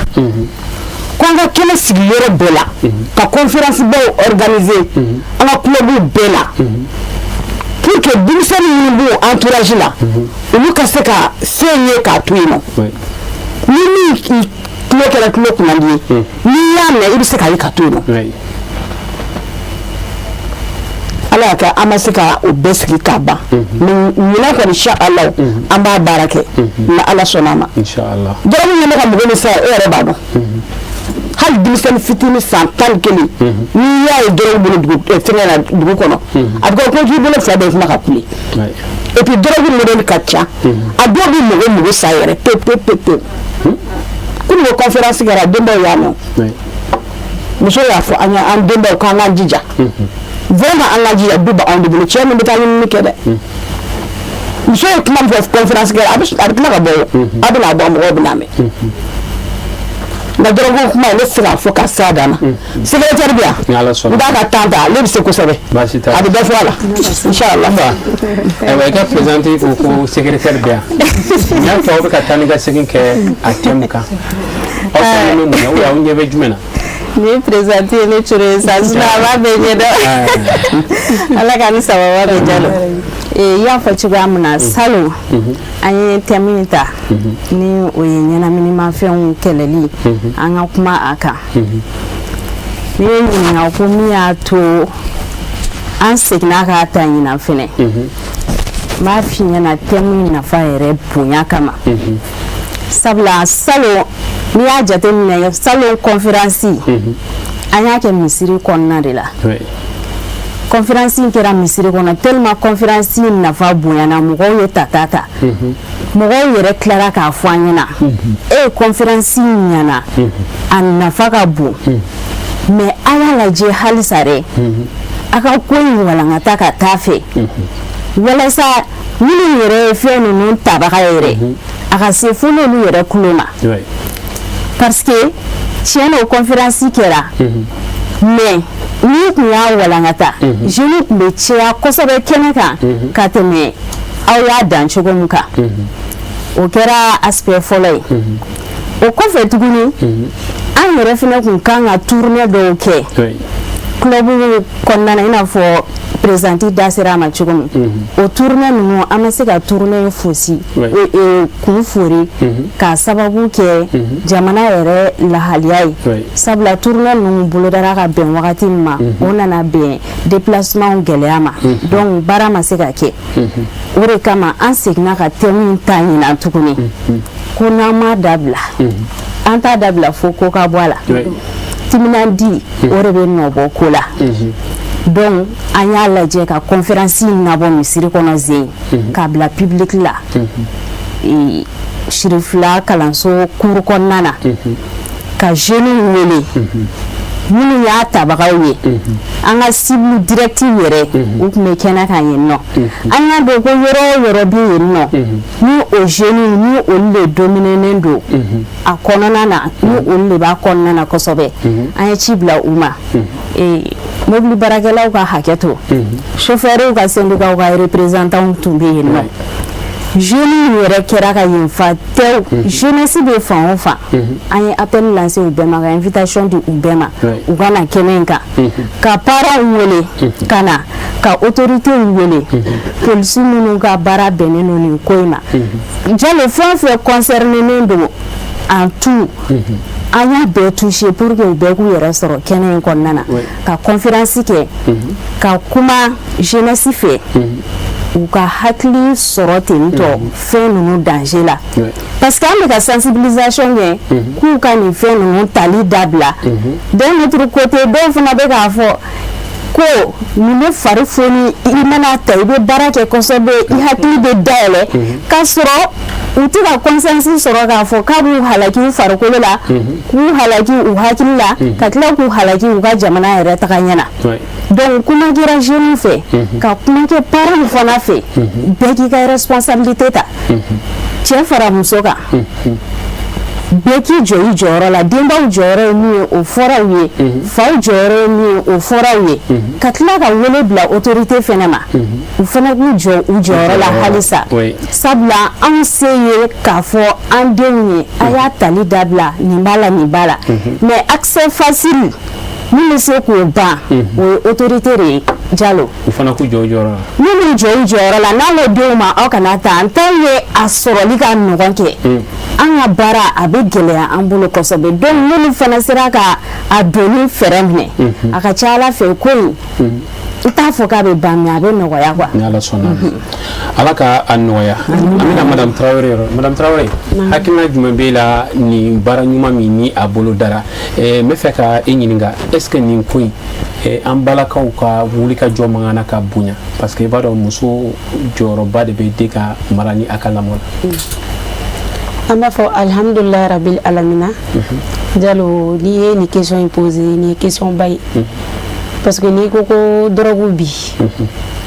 ko an ka kɛnɛ sigi yɔrɔ bɛɛ la, ka conférence baw organiser an ka club bɛɛ la, pour que denmisɛnnin minnu b'u entourage la, olu ka se ka se ye k'a to yen nɔ. Ni min tulo kɛra tulo kunnandi ye, n'i y'a mɛn, i bɛ se k'a ye ka to yen nɔ. Ala y'a kɛ an ma se ka o bɛɛ sigi k'a ban, mais ɲinan kɔni, insha Allah, an b'a baara kɛ ni Ala sɔnna a ma. Dɔrɔmu ɲɛ bɛ ka mɔgɔ min sa, e yɛrɛ b'a dɔn, hali denmisɛnnin fitinin san 11, n'i y'a ye dɔrɔgu bolo dugu fɛngɛ na dugu kɔnɔ, a bɛ kɛ ko k'i bolo fila bɛɛ kuma ka kule. Et puis dɔrɔgu modèle ka ca, a dɔw bɛ mɔgɔ mugu sa yɛrɛ pewu pewu pewu pewu. Kunun ko conférence kɛra, denbaw y'a mɛn, muso y'a fɔ an ye, an denbaw k'an k'an jija vraiment, an k'an jija. Du b'anw de bolo, cɛ min bɛ taa ɲinini kɛ dɛ. Muso ye kuma min fɔ conférence kɛra, a bɛ tila ka bɔ, a bɛna bɔ, mɔgɔw bɛna mɛn. Nka dɔrɔgu kuma ne tɛ se k'a fɔ ka s'a dan na. Secrétaire bɛ yan, n b'a ka temps ta, ale bɛ se kosɛbɛ, a bɛ dɔ fɔ a la, inchallah. Ayiwa, i ka présidente ko ko secrétaire bɛ yan. N y'a fɔ aw bɛ ka taa ni ka segin kɛ a thème kan, aw sɔnnen bɛ mun na ou bien aw ɲɛ bɛ jumɛn na? Nin ye présidente ye ne coro ye sa, sinon a b'a bɛɛ ɲɛdɔn. Ala ka ni sababa bɛ. Jalo, i y'a fɔ cogoya min na, salon an ye thème in ta, ni o ye ɲɛnaminimafɛnw kɛlɛli, an ka kuma a kan. N'i ye ɲininka ko min y'a to an seginna k'a ta ɲinan fɛnɛ, n b'a f'i ɲɛna, thème in nafa yɛrɛ bonya kama. Sabula salon, n'i y'a jateminɛ, salon conférence, an y'a kɛ misiri kɔnɔna de la. Conférence in kɛra misiri kɔnɔ tellement conférence in nafa bonyana, mɔgɔw ye tata ta, mɔgɔw yɛrɛ tilara k'a fɔ an ɲɛna: e conférence in ɲɛna, a nafa ka bon, mais a y'a lajɛ halisa dɛ, a ka ko in walankata ka taa fɛ, walasa minnu yɛrɛ ye fɛn ninnu tabaga yɛrɛ, a ka se fo n'olu yɛrɛ kulo ma. Parce que tiɲɛ na, o conférence kɛra, mais n'i kun y'a walankata, jeunes tun bɛ caya kosɛbɛ kɛnɛ kan ka tɛmɛ aw y'a dan cogo min kan. O kɛra aspect fɔlɔ ye. O kɔfɛ tuguni, an yɛrɛ fɛnɛ kun kan ka tournée dɔw kɛ club kɔnɔna na, i n'a fɔ présidente da sera a ma cogo min. O tournée ninnu, an ma se ka tournée fosi kun fori k'a sababu kɛ jamana yɛrɛ lahaliya ye. Sabula tournée ninnu bolodara ka bɛn wagati min ma, o nana bɛn déplacement gɛlɛya ma, donc baara ma se ka kɛ. O de kama an seginna ka thème ta ɲinan tuguni, ko n'an m'a dabila, an t'a dabila fo ko ka bɔ a la. Timinandi, o de bɛ nɔ bɔ ko la. Donc an y'a lajɛ ka conférence in nabɔ misiri kɔnɔ zen k'a bila public la, Sirifila kalanso cour kɔnɔna na, ka jeunes wele minnu y'a tabagaw ye, an ka cible direct yɛrɛ, u tun bɛ kɛnɛ kan yen nɔ. An y'a dɔn ko yɔrɔ o yɔrɔ bɛ yen nɔ, ni o jeunes, ni olu de dominenen don a kɔnɔna na, ni olu de b'a kɔnɔna na kosɛbɛ, an ye ci bila u ma. Mobili baarakɛlaw ka hakɛ to, chauffeurs ka syndicat ka représentants tun bɛ yen nɔ, jeunes yɛrɛ kɛra ka yen fa tew. Jeunesse bɛ fan o fan, an ye appel lancé u bɛɛ ma, ka invitation di u bɛɛ ma, u ka na kɛnɛ in kan, ka parents wele ka na, ka autorités wele, polisi minnu ka baara bɛnnen don nin ko in ma. Jalo, fɛn o fɛn concerné don en tout, an y'a bɛɛ touché pour que u bɛɛ k'u yɛrɛ sɔrɔ kɛnɛ in kɔnɔna na, ka conférence kɛ, ka kuma jeunesse fɛ, u ka hakili sɔrɔ ten tɔ fɛn ninnu danger la. Parce que an bɛ ka sensibilisation kɛ k'u ka nin fɛn ninnu tali dabila, d'un autre côté, dɔw fana bɛ k'a fɔ ko nin bɛ fari foni, i mana ta, i bɛ baara kɛ kosɛbɛ, i hakili bɛ dayɛlɛ, k'a sɔrɔ u tɛ ka conscience sɔrɔ k'a fɔ k'a b'u halaki u farikolo la, k'u halaki u hakili la, ka tila k'u halaki u ka jamana yɛrɛ taga ɲɛ na. Donc kuma kɛra jeunes fɛ, ka kuma kɛ parents fana fɛ, bɛɛ k'i ka responsabilité ta, cɛ fara muso kan, bɛɛ k'i jɔ i jɔyɔrɔ la. Denbaw jɔyɔrɔ ye min ye, o fɔra u ye. Faw jɔyɔrɔ ye min ye, o fɔra u ye. Ka tila ka wele bila autorité fɛnɛ ma, u fana k'u jɔ u jɔyɔrɔ la halisa. Sabula anw se ye k'a fɔ an denw ye: a y'a tali dabila, nin b'a la, nin b'a la. Mais accès facile min bɛ se k'o ban, o ye autorité de ye, Jalo. U fana k'u jɔ u jɔyɔrɔ la. Min b'u jɔ u jɔyɔrɔ la, n'an ko denw ma aw kana ta, an t'anw ye a sɔrɔli ka nɔgɔn kɛ, an ka baara a bɛ gɛlɛya an bolo kosɛbɛ. Donc n'olu fana sera ka a donni fɛɛrɛ minɛ, a ka ca Ala fɛ, ko in, n t'a fɔ k'a bɛ ban, mais a bɛ nɔgɔya quoi. Ni Ala sɔnna, Ala ka a nɔgɔya. An bɛna Madame Tarawele yɔrɔ. Madame Tarawele, hakilina jumɛn b'e la nin baara ɲuman min ni a bolo dara? N bɛ fɛ ka e ɲininka, est ce que nin ko in, an balakaw ka wuli ka jɔ man kan ka bonya? Parce que i b'a dɔn, muso jɔyɔrɔba de bɛ den ka mara ni a ka lamɔ la. An b'a fɔ alihamudulilayi rabil alamina. Jalo, n'i ye nin question in posé, nin ye question ba ye, parce que n'i ko ko dɔrɔgu bi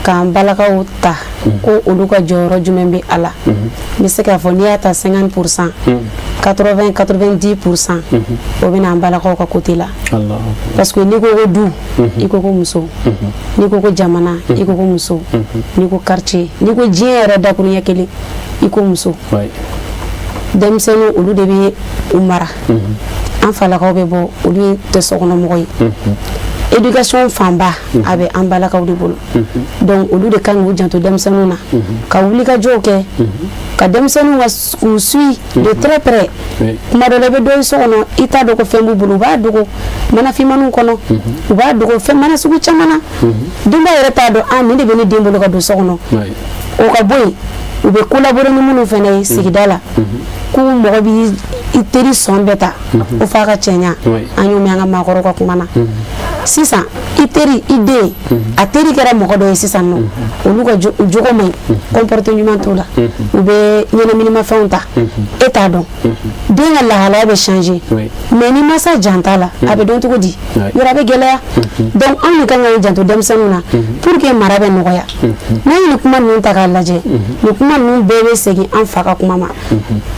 k'an balakaw ta, ko olu ka jɔyɔrɔ jumɛn bɛ a la, n bɛ se k'a fɔ n'i y'a ta 50%. 80 90% o bɛ na an balakaw ka côté la, parce que n'i ko ko du, i ko ko muso, n'i ko ko jamana, i ko ko muso, n'i ko quartier, n'i ko diɲɛ yɛrɛ dakuruɲɛ kelen, i ko muso. Denmisɛnninw, olu de bɛ u mara. An falakaw bɛ bɔ, olu tɛ sokɔnɔmɔgɔ ye. Éducation fanba a bɛ an balakaw de bolo. Donc olu de kan k'u janto denmisɛnninw na, ka wulikajɔw kɛ, ka denmisɛnninw ka k'u suit de très près. Kuma dɔ la, i bɛ dɔ ye so kɔnɔ, i t'a dɔn ko fɛn b'u bolo. U b'a dogo mana finmaniw kɔnɔ, u b'a dogo fɛn mana sugu caman na. Denba yɛrɛ t'a dɔn, ah, nin de bɛ ne den bolo ka don so kɔnɔ. O ka bɔ yen, u bɛ collaborer ni minnu fana ye sigida la, ko mɔgɔ b'i i teri sɔn bɛɛ ta ko f'a ka cɛɲa. An y'o mɛn an ka maakɔrɔw ka kuma na. Sisan i teri, i den, a teri kɛra mɔgɔ dɔ ye sisan nɔ, olu ka jogo man ɲi, comportement ɲuman t'u la, u bɛ ɲɛnaminimafɛnw ta, e t'a dɔn, den ka lahalaya bɛ changer. Mais ni masa jan t'a la, a bɛ dɔn cogo di? Yɔrɔ a bɛ gɛlɛya. Donc anw de kan ka janto denmisɛnninw na pour que mara bɛ nɔgɔya. N'an ye nin kuma ninnu ta k'a lajɛ, nin kuma ninnu bɛɛ bɛ segin an fa ka kuma ma,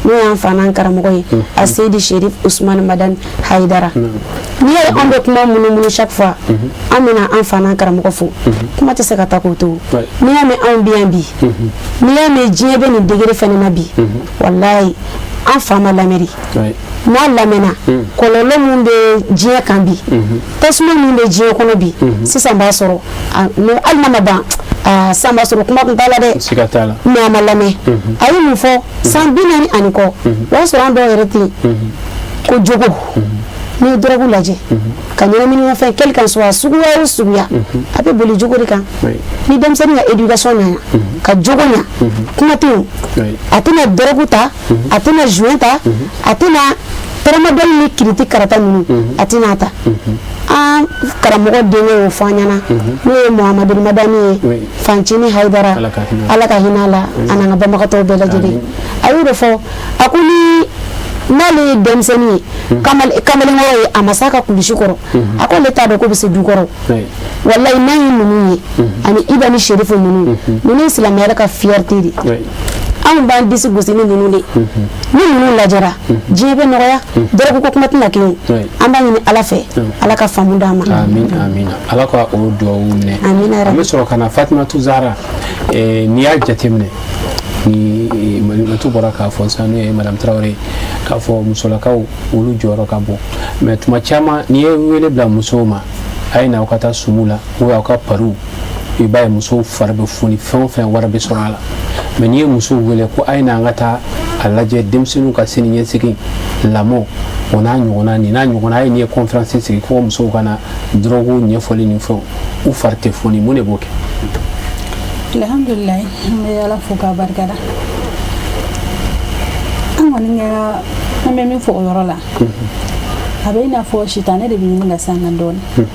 n'o y'an fa n'an karamɔgɔ ye, a Seyidi Sherif Usumani Madani Hayidara. N'i y'a ye anw bɛ kuma munumunu chaque fois, an bɛna an fa n'an karamɔgɔ fo, kuma tɛ se ka taa k'o to. N'i y'a mɛn anw bɛ yan bi, n'i y'a mɛn diɲɛ bɛ nin degré fɛnɛ na bi, walayi, an fa ma lamɛnni. N'a lamɛnna, kɔlɔlɔ min bɛ diɲɛ kan bi, tasuma min bɛ diɲɛ kɔnɔ bi, sisan b'a sɔrɔ hali n'a ma ban, san b'a sɔrɔ kuma tun t'a la dɛ. Siga t'a la. Mais a ma lamɛn. A ye mun fɔ san 40 ani kɔ, o y'a sɔrɔ an dɔw yɛrɛ tɛ yen. Ko jogo, n'i ye dɔrɔgu lajɛ ka ɲɛnaminimafɛn, quel qu'en soit suguya o suguya, a bɛ boli jogo de kan. Ni denmisɛnnin ka éducation ɲɛna, ka jogo ɲa, kuma tɛ yen. A tɛna dɔrɔgu ta, a tɛna joint ta, a tɛna tramadol ni kiriti karata ninnu, a tɛna ta. An karamɔgɔ denkɛ y'o fɔ an ɲɛna, n'o ye Muhamadu Madani ye, Fancini Hayidara, Ala ka hinɛ a la, a n'an ka banbagatɔw bɛɛ lajɛlen. A y'o de fɔ, a ko ni n'ale ye denmisɛnnin ye, kamalenkɔrɔ ye, a ma s'a ka kulusi kɔrɔ, a ko ale t'a dɔn ko bɛ se du kɔrɔ. Walayi, n'an ye ninnu ye, ani Iba ni Sherifu ninnu, ninnu ye silamɛya ka fierté de. Anw b'an disi gosi ni ninnu de. Ni ninnu lajɛra, diɲɛ bɛ nɔgɔya, dɔrɔgu ko kuma tɛna kɛ yen. An b'a ɲini Ala fɛ, Ala ka faamu d'an ma. Amin, amin, Ala ka o duwawu minɛ. Amina. An bɛ sɔrɔ ka na Fatimatu Zahara. N'i y'a jateminɛ, ni Matu bɔra k'a fɔ sisan, n'o ye madame Tarawele, k'a fɔ musolakaw, olu jɔyɔrɔ ka bon. Mais tuma caman, n'i ye wele bila musow ma, a ye na aw ka taa sumu la ou aw ka pariw, i b'a ye musow fari bɛ foni, fɛn o fɛn wari bɛ sɔrɔ a la. Mais n'i ye musow wele ko a ye na an ka taa a lajɛ denmisɛnninw ka sini ɲɛsigi, lamɔ, o n'a ɲɔgɔnna, nin n'a ɲɔgɔnna, a ye n'i ye conférence sigi ko musow ka na dɔrɔgu ɲɛfɔli ni fɛnw, u fari tɛ foni. Mun de b'o kɛ? Alhamdulilayi, an bɛ Ala fo k'a barikada. An kɔni ka an bɛ min fɔ o yɔrɔ la, a bɛ i n'a fɔ sitanɛ de bɛ ɲini ka s'an na dɔɔnin.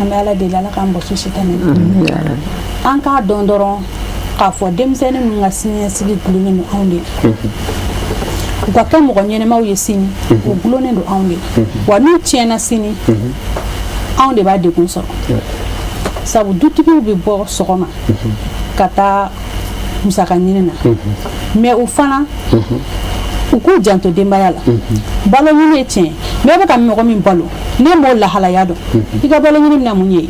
An bɛ Ala deli, Ala k'an bɔsi sitanɛ na. An k'a dɔn dɔrɔn k'a fɔ denmisɛnnin ninnu ka siniɲɛsigi gulonnen don anw de la. U ka kɛ mɔgɔ ɲɛnɛmaw ye sini, u gulonnen don anw de la. Wa n'u tiɲɛna sini, anw de b'a degun sɔrɔ, sabu dutigiw bɛ bɔ sɔgɔma ka taa musaka ɲini na. Mais u fana, u k'u janto denbaya la. Balo ɲini ye tiɲɛ, mais e bɛ ka mɔgɔ min balo, ne m'o lahalaya dɔn, i ka balo ɲini bɛna mun ɲɛ ye?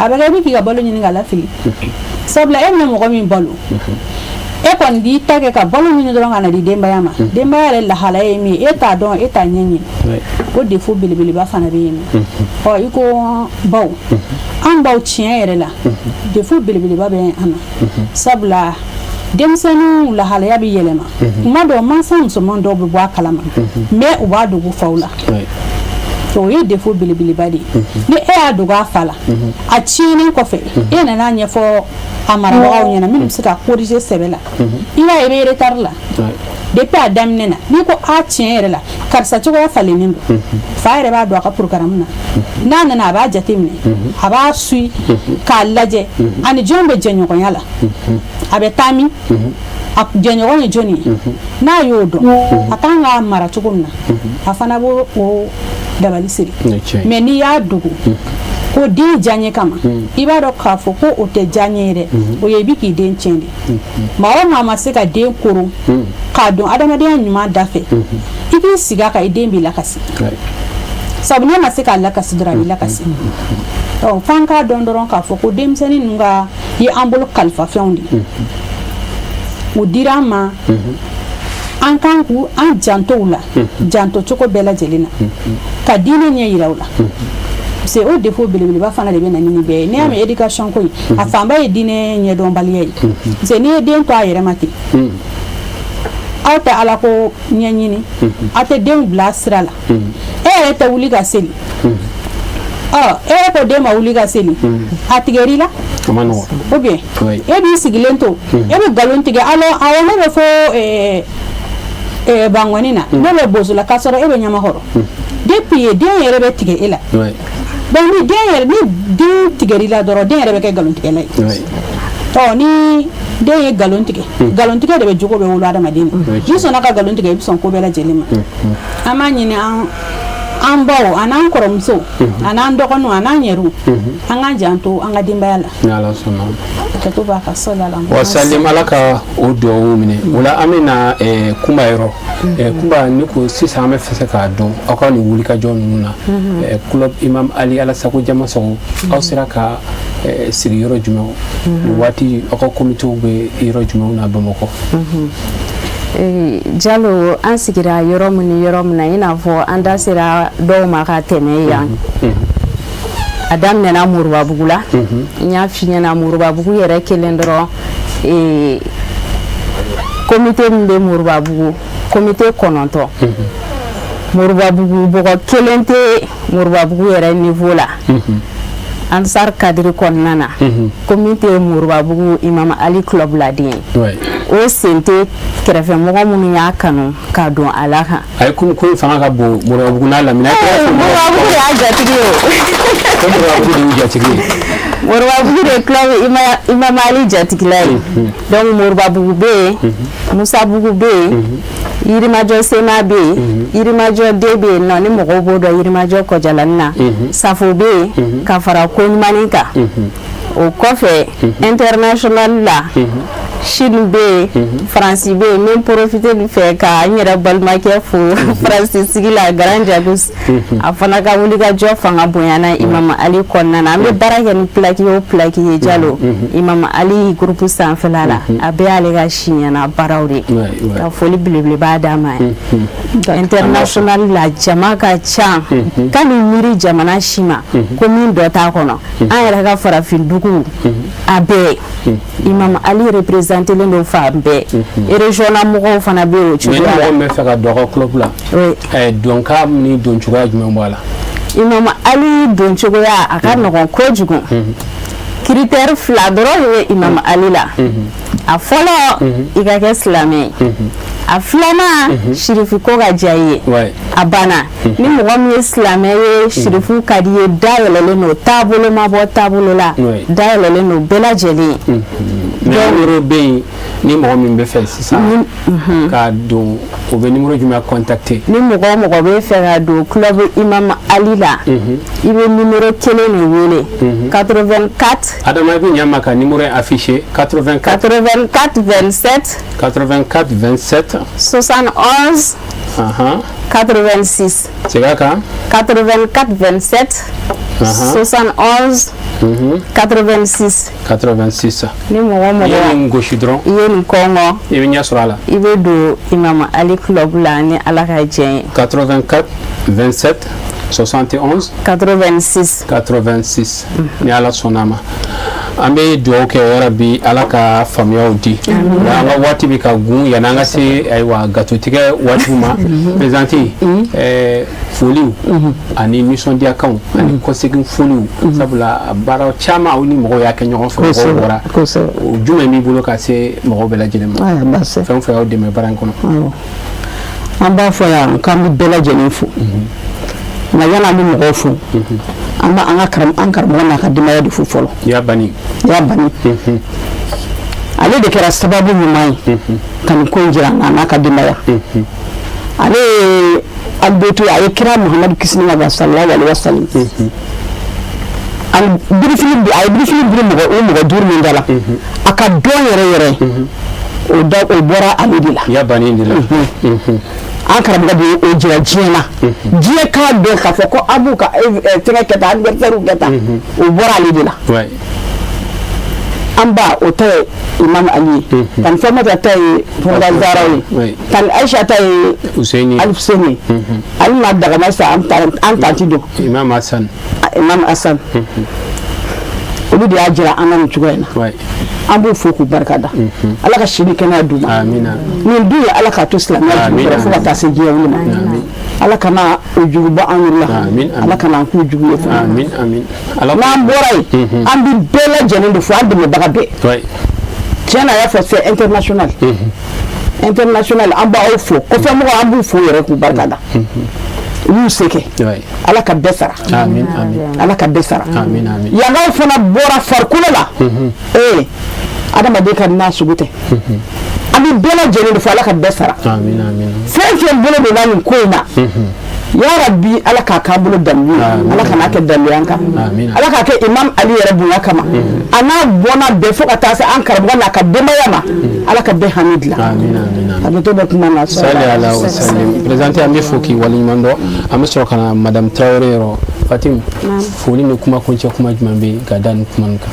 A bɛ kɛ i bɛ k'i ka balo ɲini k'a lafili, sabula e bɛna mɔgɔ min balo, e kɔni b'i ta kɛ ka balo ɲini dɔrɔn ka na di denbaya ma. Denbaya yɛrɛ lahalaya ye min ye, e t'a dɔn, e t'a ɲɛɲini. O défaut belebeleba fana bɛ yen nɔ. Ɔ, i ko baw, an baw, tiɲɛ yɛrɛ la, défaut belebeleba bɛ an na, sabula denmisɛnninw lahalaya bɛ yɛlɛma. Kuma dɔw, mansa musoman dɔw bɛ bɔ a kalama, mais u b'a dogo faw la. O ye défaut belebeleba de ye. Ni e y'a dogo a fa la, a tiɲɛnen kɔfɛ, e nana ɲɛfɔ a marabagaw ɲɛna minnu bɛ se ka corriger sɛbɛ la, i b'a ye i bɛ retard la depuis a daminɛ na. N'i ko a tiɲɛ yɛrɛ la, karisa cogoya falennen don, fa yɛrɛ b'a don a ka programme na. N'a nana, a b'a jateminɛ, a b'a suit k'a lajɛ ani jɔn bɛ jɛɲɔgɔnya la, a bɛ taa min, a jɛɲɔgɔn ye jɔnni ye. N'a y'o dɔn, a kan k'a mara cogo min na, a fana b'o o dabali siri. Mais n'i y'a dogo ko den diyaɲɛ kama, i b'a dɔn k'a fɔ ko o tɛ diyaɲɛ ye dɛ, o ye i bɛ k'i den tiɲɛ de. Maa o maa ma se ka den koron. K'a don adamadenya ɲuman da fɛ, i k'i sigi a kan, i den b'i lakasi, sabu n'e ma se k'a lakasi dɔrɔn, a b'i lakasi. Ɔ, f'an k'a dɔn dɔrɔn k'a fɔ ko denmisɛnnin ninnu ka ye an bolo kalifafɛnw de ye. U dira an ma, an kan k'u an janto u la janto cogo bɛɛ lajɛlen na, ka diinɛ ɲɛ yira u la, parce que o défaut belebeleba fana de bɛ na ni nin bɛɛ ye. N'i y'a mɛn éducation ko in, a fanba ye diinɛ ɲɛdɔnbaliya ye, parce que n'i ye den to a yɛrɛ ma ten, aw tɛ ala ko ɲɛɲini, aw tɛ denw bila sira la, e yɛrɛ tɛ wuli ka seli, ɔ, e ko den ma wuli ka seli, a tigɛr'i la. A ma nɔgɔn. Ou bien e b'i sigilen to, e bɛ nkalon tigɛ, alors awɔ, ne bɛ fɔ Bangɔni na, ne bɛ Bozola, k'a sɔrɔ e bɛ Ɲamakɔrɔ. Depuis den yɛrɛ bɛ tigɛ e la. Donc ni den yɛrɛ, ni den tigɛr'i la dɔrɔn, den yɛrɛ bɛ kɛ nkalontigɛla ye. Ɔ, ni den ye nkalon tigɛ, nkalontigɛ de bɛ jogo bɛ wolo adamaden na. N'i sɔnna ka nkalon tigɛ, i bɛ sɔn ko bɛɛ lajɛlen ma. An b'a ɲini an baw a n'an kɔrɔmusow a n'an dɔgɔninw a n'an yɛrɛw, an k'an janto an ka denbaya la. Ni Ala sɔnna. Kɛto b'a ka sɔli ala. Wa salim, Ala ka o duwawu minɛ. O la, an bɛna Kunba yɔrɔ. Kunba, ne ko sisan, an bɛ fɛ k'a dɔn aw ka nin wulikajɔ ninnu na, Club Imam Ali, Ala sago jama sago, aw sera ka sigi yɔrɔ jumɛn nin waati? Aw ka komitew bɛ yɔrɔ jumɛnw na Bamakɔ? Jalo, an sigira yɔrɔ min ni yɔrɔ min na, i n'a fɔ an da sera dɔw ma ka tɛmɛ yan, a daminɛna Moribabugu la. N y'a f'i ɲɛna, Moribabugu yɛrɛ kelen dɔrɔn, komite min bɛ Moribabugu, komite 9. Moribabugu bɔgɔ kelen tɛ Moribabugu yɛrɛ niveau la. Ansar cadre kɔnɔna na, komite Moribabugu Imam Ali Club laden ye, o sen tɛ kɛrɛfɛmɔgɔ minnu y'a kanu ka don a la kan. A ye ko in fanga ka bon Moribabugu n'a lamini. Moribabugu de y'a jatigi ye o. Ko Moribabugu de y'u jatigi ye. Moribabugu de club Imam Ali jatigila ye. Donc Moribabugu bɛ yen, Musabugu bɛ yen, Yirimajɔ Sema bɛ yen, Yirimajɔ D bɛ yen nɔ, ni mɔgɔw b'o dɔn Yirimajɔ Kɔjalani na, Safo bɛ yen, ka fara Koɲumanin kan. O kɔfɛ, international la, Chine bɛ yen, Faransi bɛ yen. N bɛ profiter nin fɛ ka n yɛrɛ balimakɛ fo Faransi sigi la, Grand Jagus, a fana ka wulikajɔ fanga bonyana Imam Ali kɔnɔna na. An bɛ baara kɛ ni plaque o plaque ye, Jalo, Imam Ali groupe sanfɛla la, a bɛɛ y'ale ka si ɲɛna baaraw de ye. Ka foli belebeleba d'a ma. International la, jama ka ca ka ni miiri jamana si ma ko min dɔ t'a kɔnɔ. An yɛrɛ ka farafin dugu, a bɛɛ Imam Ali représentélen don fan bɛɛ. Région na mɔgɔw fana bɛ o Mais ni cogoya la. mɔgɔ min bɛ fɛ ka don aw ka club la, donkan ni don cogoya jumɛn b'a la? Imam Ali don cogoya, a ka nɔgɔn kojugu. Critère fila dɔrɔn de bɛ Imam Ali la. A fɔlɔ, i ka kɛ silamɛ ye. A filanan, sirifu ko ka diya i ye. A banna. Ni mɔgɔ min ye silamɛ ye, sirifu ka di i ye, dayɛlɛlen don, taabolo ma bɔ taabolo la, dayɛlɛlen don bɛɛ lajɛlen ye. Mais numéro bɛ yen, ni mɔgɔ min bɛ fɛ sisan ka don, o bɛ numéro jumɛn contacter? Ni mɔgɔ o mɔgɔ bɛ fɛ ka don Club Imam Ali la, i bɛ numéro kelen de wele: 84. Adama, i bɛ ɲa ma ka numéro in affiché: 84. 84 27. 84 27. 71. 86. Segin a kan. 84 27 71 86. 86. Ni mɔgɔ o N'i ye mɔgɔ nin gosi dɔrɔn, i ye nin kɔngɔ, i bɛ ɲɛ sɔrɔ a la. I bɛ don Imam Ali Club la ni Ala ka jɛn ye. 84 27 71 86. 86. Ni Ala sɔnna a ma, an bɛ dugawu kɛ, yarabi Ala ka faamuyaw di. Nka an ka waati bɛ ka gun, yanni an ka se, ayiwa, gatotigɛ waatiw ma, présidente, foliw ani nisɔndiyakanw ani kɔsegin foliw, sabula baara caman aw ni mɔgɔw y'a kɛ ɲɔgɔn fɛ, mɔgɔw bɔra, o jumɛn b'i bolo ka se mɔgɔw bɛɛ lajɛlen ma, Ayiwa, baasi. fɛn o fɛn y'aw dɛmɛ baara in kɔnɔ? Awɔ, an b'a fɔ yan k'an bɛ bɛɛ lajɛlen fo, nka yanni an bɛ mɔgɔw fo, an bɛ an ka an karamɔgɔ n'a ka denbaya de fo fɔlɔ. Ya bani. Ya bani, ale de kɛra sababu ɲuman ye ka nin ko in jira an na, a n'a ka denbaya. Ale ye alibetu, a ye kira Muhamadu kisi ni ka sallallahu alaihi wasallam ani birifini, a ye birifini biri mɔgɔ o mɔgɔ duuru min da la, a ka dɔn yɛrɛ yɛrɛ. O da o bɔra ale de la. Ya bani de la. An karamɔgɔ de ye o jira diɲɛ na, diɲɛ k'a dɔn k'a fɔ ko an b'u ka fɛngɛ kɛ tan, anniversaire kɛ tan, o bɔra ale de la. An ba o ta ye Imam Ali ye, Tani Famata ta ye Fɔnba Zahra ye, Tani Aisha ta ye Husseini, Ali Husseini, Ali n'a dagama sa an tanti don Imam Hassan, Imam Hassan. Olu de y'a jira an na nin cogoya in na. An b'u fo k'u barika da. Ala ka si ni kɛnɛya d'u ma. Nin dun ye Ala k'a to silamɛya jukɔrɔ fo ka taa se diɲɛ wuli ma. Ala kana o jugu bɔ an yɛrɛ la. Ala kana an k'u jugu ye fana. N'an bɔra yen, an bɛ bɛɛ lajɛlen de fo, an dɛmɛbaga bɛɛ. Tiɲɛ na, a y'a fɔ c'est international. International, an b'aw fo. Kɔfɛmɔgɔw, an b'u fo yɛrɛ k'u barika da. U y'u se kɛ. Ala ka bɛɛ sara. Ala ka bɛɛ sara. Yankaw fana bɔra farikolo la. Ee, adamaden ka na sugu tɛ. An bɛ bɛɛ lajɛlen de fo, Ala ka bɛɛ sara. Fɛn fɛn bolo donna nin ko in na, ya Rabbi, Ala k'a k'an bolo dalu ye, Ala kan'a kɛ dalu an kan, Ala k'a kɛ Imam Ali yɛrɛ bonya kama, a n'a bɔnna bɛɛ fo ka taa se an karamɔgɔ n'a ka denbaya ma, Ala ka bɛɛ hami dilan. A bɛ to bɛ kuma na. Sali ala wa salim. Présidente, an bɛ fo k'i waleɲuman dɔn. An bɛ sɔrɔ ka na madame Tarawele yɔrɔ. Fatim, foli ni kuma kuncɛ kuma jumɛn bɛ yen ka da nin kuma nin kan?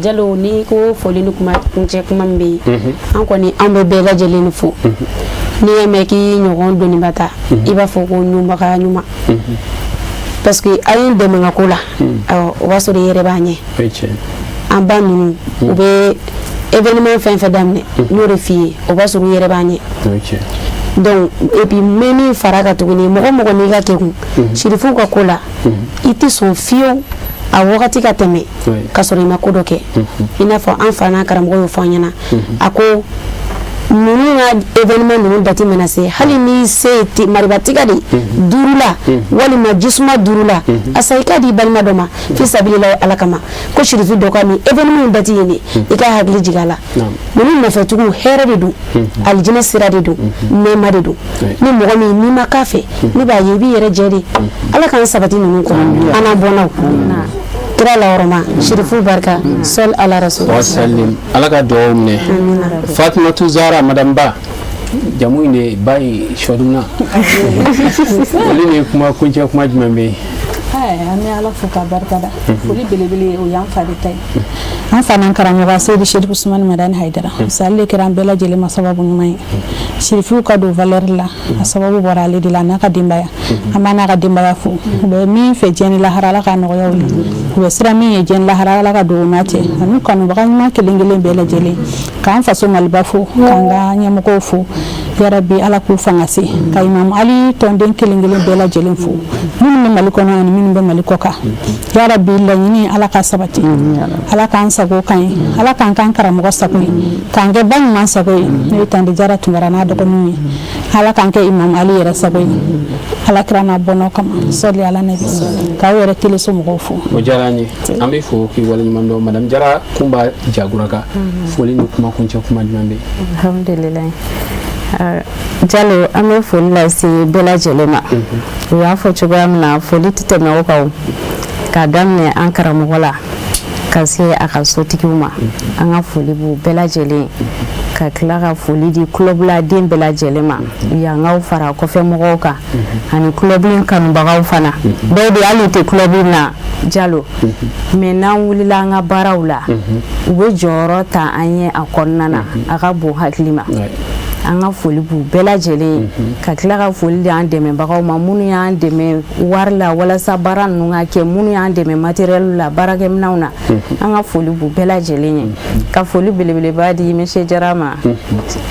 Jalo, n'i ko foli ni kuma kuncɛ kuma min bɛ yen, an kɔni an bɛ bɛɛ lajɛlen fo. N'i y'a mɛn k'i ɲɔgɔn doniba ta, i b'a fɔ ko ɲumabaga ɲuman, parce que a ye n dɛmɛ ka ko la, awɔ, o b'a sɔrɔ i yɛrɛ b'a ɲɛ. An ba ninnu, u bɛ événement fɛn fɛn daminɛ, n y'o de f'i ye, o b'a sɔrɔ u yɛrɛ b'a ɲɛ. Donc et puis n bɛ min fara kan tuguni, mɔgɔ mɔgɔ n'i ka kekun sirifuw ka ko la, i tɛ sɔn fiyewu a wagati ka tɛmɛ ka sɔrɔ i ma ko dɔ kɛ. I n'a fɔ an fa n'a karamɔgɔ y'o fɔ an ɲɛna, a ko ninnu ka événement ninnu date mana se, hali n'i se ye maribatigɛ de 5 la walima jisuma 5 la, asa i k'a di i balima dɔ ma fi sabililahi Ala kama, ko sirifu dɔ ka nin événement date ye nin, i ka hakili jigin a la. Ninnu nɔfɛtigiw hɛrɛ de don, alijinɛ sira de don, nɛɛma de don. Ni mɔgɔ min n'i ma k'a fɛ, ne b'a ye i b'i yɛrɛ jɛ de. Ala k'an sabati ninnu kɔrɔ, an n'an bɔnnaw kira lahɔrɔma sirifu barika sɔli ala rasul wasalim. Ala ka dugawu minɛ. Fatumatu Zara, madame Ba, jamu in de ba ye sɔdunna, olu ni kuma kuncɛ kuma jumɛn bɛ yen? An bɛ Ala fo ka barika da. Foli belebele o y'an fa de ta ye, an fa n'an karamɔgɔ Seyidi Sherif Usumani Madani Hayidara. Misali de kɛra an bɛɛ lajɛlen ma sababu ɲuman ye. Sirifiw ka don valeur la, a sababu bɔra ale de la n'a ka denbaya. An b'a n'a ka denbaya fo. U bɛ min fɛ diɲɛ ni lahara, Ala k'a nɔgɔya u ye. U bɛ sira min ye diɲɛ ni lahara, Ala ka don u n'a cɛ, ani kanubaga ɲuman kelen kelen bɛɛ lajɛlen. K'an faso Maliba fo, k'an ka ɲɛmɔgɔw fo, yarabi Ala k'u fanga se, ka Imam Ali tɔnden kelen kelen bɛɛ lajɛlen fo, minnu bɛ Mali kɔnɔ ani minnu bɛ Mali kɔ kan. Yarabi, laɲini Ala ka sabati, Ala k'an sago kan ye, Ala k'an k'an karamɔgɔ sago ye, k'an kɛ ba ɲuman sago ye, n'o ye Tante Jara Tunkara n'a dɔgɔninw ye. Ala k'an kɛ Imam Ali yɛrɛ sago ye, Ala kira n'a bɔnnaw kama, sɔli ala nabi. K'aw yɛrɛ teleso mɔgɔw fo. O diyara an ye, an bɛ fo k'i waleɲuman dɔn. Madame Jara Kunba Jaguraka, foli ni kuma kuncɛ kuma jumɛn bɛ yen? Alhamdulilayi Jalo, an bɛ foli lase bɛɛ lajɛlen ma. U y'a fɔ cogoya min na, foli tɛ tɛmɛ o kan, k'a daminɛ an karamɔgɔ la ka se a ka sotigiw ma. An ka foli b'u bɛɛ lajɛlen, ka tila ka foli di kulɔbuladen bɛɛ lajɛlen ma, yankaw fara kɔfɛ mɔgɔw kan, ani kulɔbu in kanubagaw fana. Dɔw bɛ hali u tɛ kulɔbu na Jalo, mais n'an wulila an ka baaraw la, u bɛ jɔyɔrɔ ta an ye a kɔnɔna na, a ka bon hakili ma. An ka foli b'u bɛɛ lajɛlen, ka tila ka foli di an dɛmɛbagaw ma, minnu y'an dɛmɛ wari la walasa baara ninnu ka kɛ, minnu y'an dɛmɛ matériel la, baarakɛminɛnw na, an ka foli b'u bɛɛ lajɛlen ye. Ka foli belebeleba di monsieur Jara ma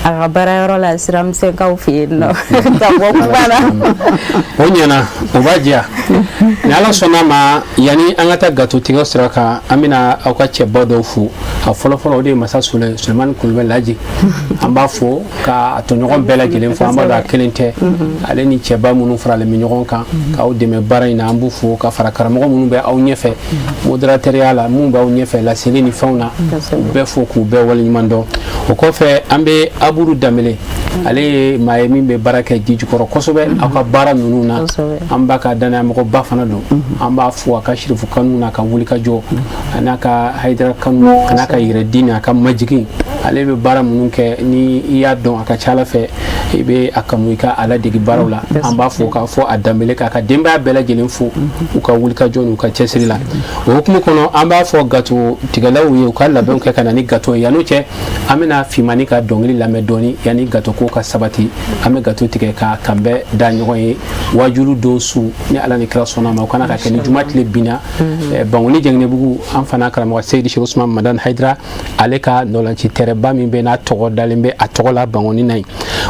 a ka baarayɔrɔ la Siramisɛnkaw fɛ yen nɔ, ka bɔ kuma la. O ɲɛna, o b'a diya. Ni Ala sɔnna ma, yanni an ka taa gato tigɛ sira kan, an bɛna aw ka cɛba dɔw fo. A fɔlɔfɔlɔ, o de ye masa Sulemani Kulubali Laji. An b'a fo ka a tɔɲɔgɔn bɛɛ lajɛlen fo. An b'a dɔn a kelen tɛ, ale ni cɛba minnu faralen bɛ ɲɔgɔn kan k'aw dɛmɛ baara in na, an b'u fo, ka fara karamɔgɔ minnu bɛ aw ɲɛfɛ modérateurya la, minnu b'aw ɲɛfɛ laseli ni fɛnw na, u bɛɛ fo k'u bɛɛ waleɲuman dɔn. O kɔfɛ, an bɛ Aburu Danbele, ale ye maa ye min bɛ baara kɛ ji jukɔrɔ kosɛbɛ aw ka baara ninnu na. An b'a ka danayamɔgɔba fana don. An b'a fo a ka sirifu kanu n'a ka wulikajɔ, a n'a ka Hayidara kanu, a n'a ka yɛrɛdi n'a ka majigin. Ale bɛ baara minnu kɛ, ni i y'a dɔn, a ka ca Ala fɛ, i bɛ a kanu i ka a ladege baaraw la. An b'a fo k'a fɔ a Danbele, k'a ka denbaya bɛɛ lajɛlen fo u ka wulikajɔ n'u ka cɛsiri la. O hukumu kɔnɔ, an b'a fɔ gato tigɛlaw ye u ka labɛnw kɛ ka na ni gato ye. Yan'o cɛ, an bɛna Fimani ka dɔnkili lamɛn dɔɔni yanni gato ko ka sabati. An bɛ gato tigɛ ka kanbɛ da ɲɔgɔn ye wajulu don su, ni Ala ni kira sɔnna ma, o kana ka kɛ ni juma tile binna Bankoni Jɛngɛnɛbugu. An fana karamɔgɔ Seyidi Seku Usman Madani Hayidara, ale ka nɔlanci tɛrɛba min bɛ n'a tɔgɔ dalen bɛ a tɔgɔ la Bankoni na yen.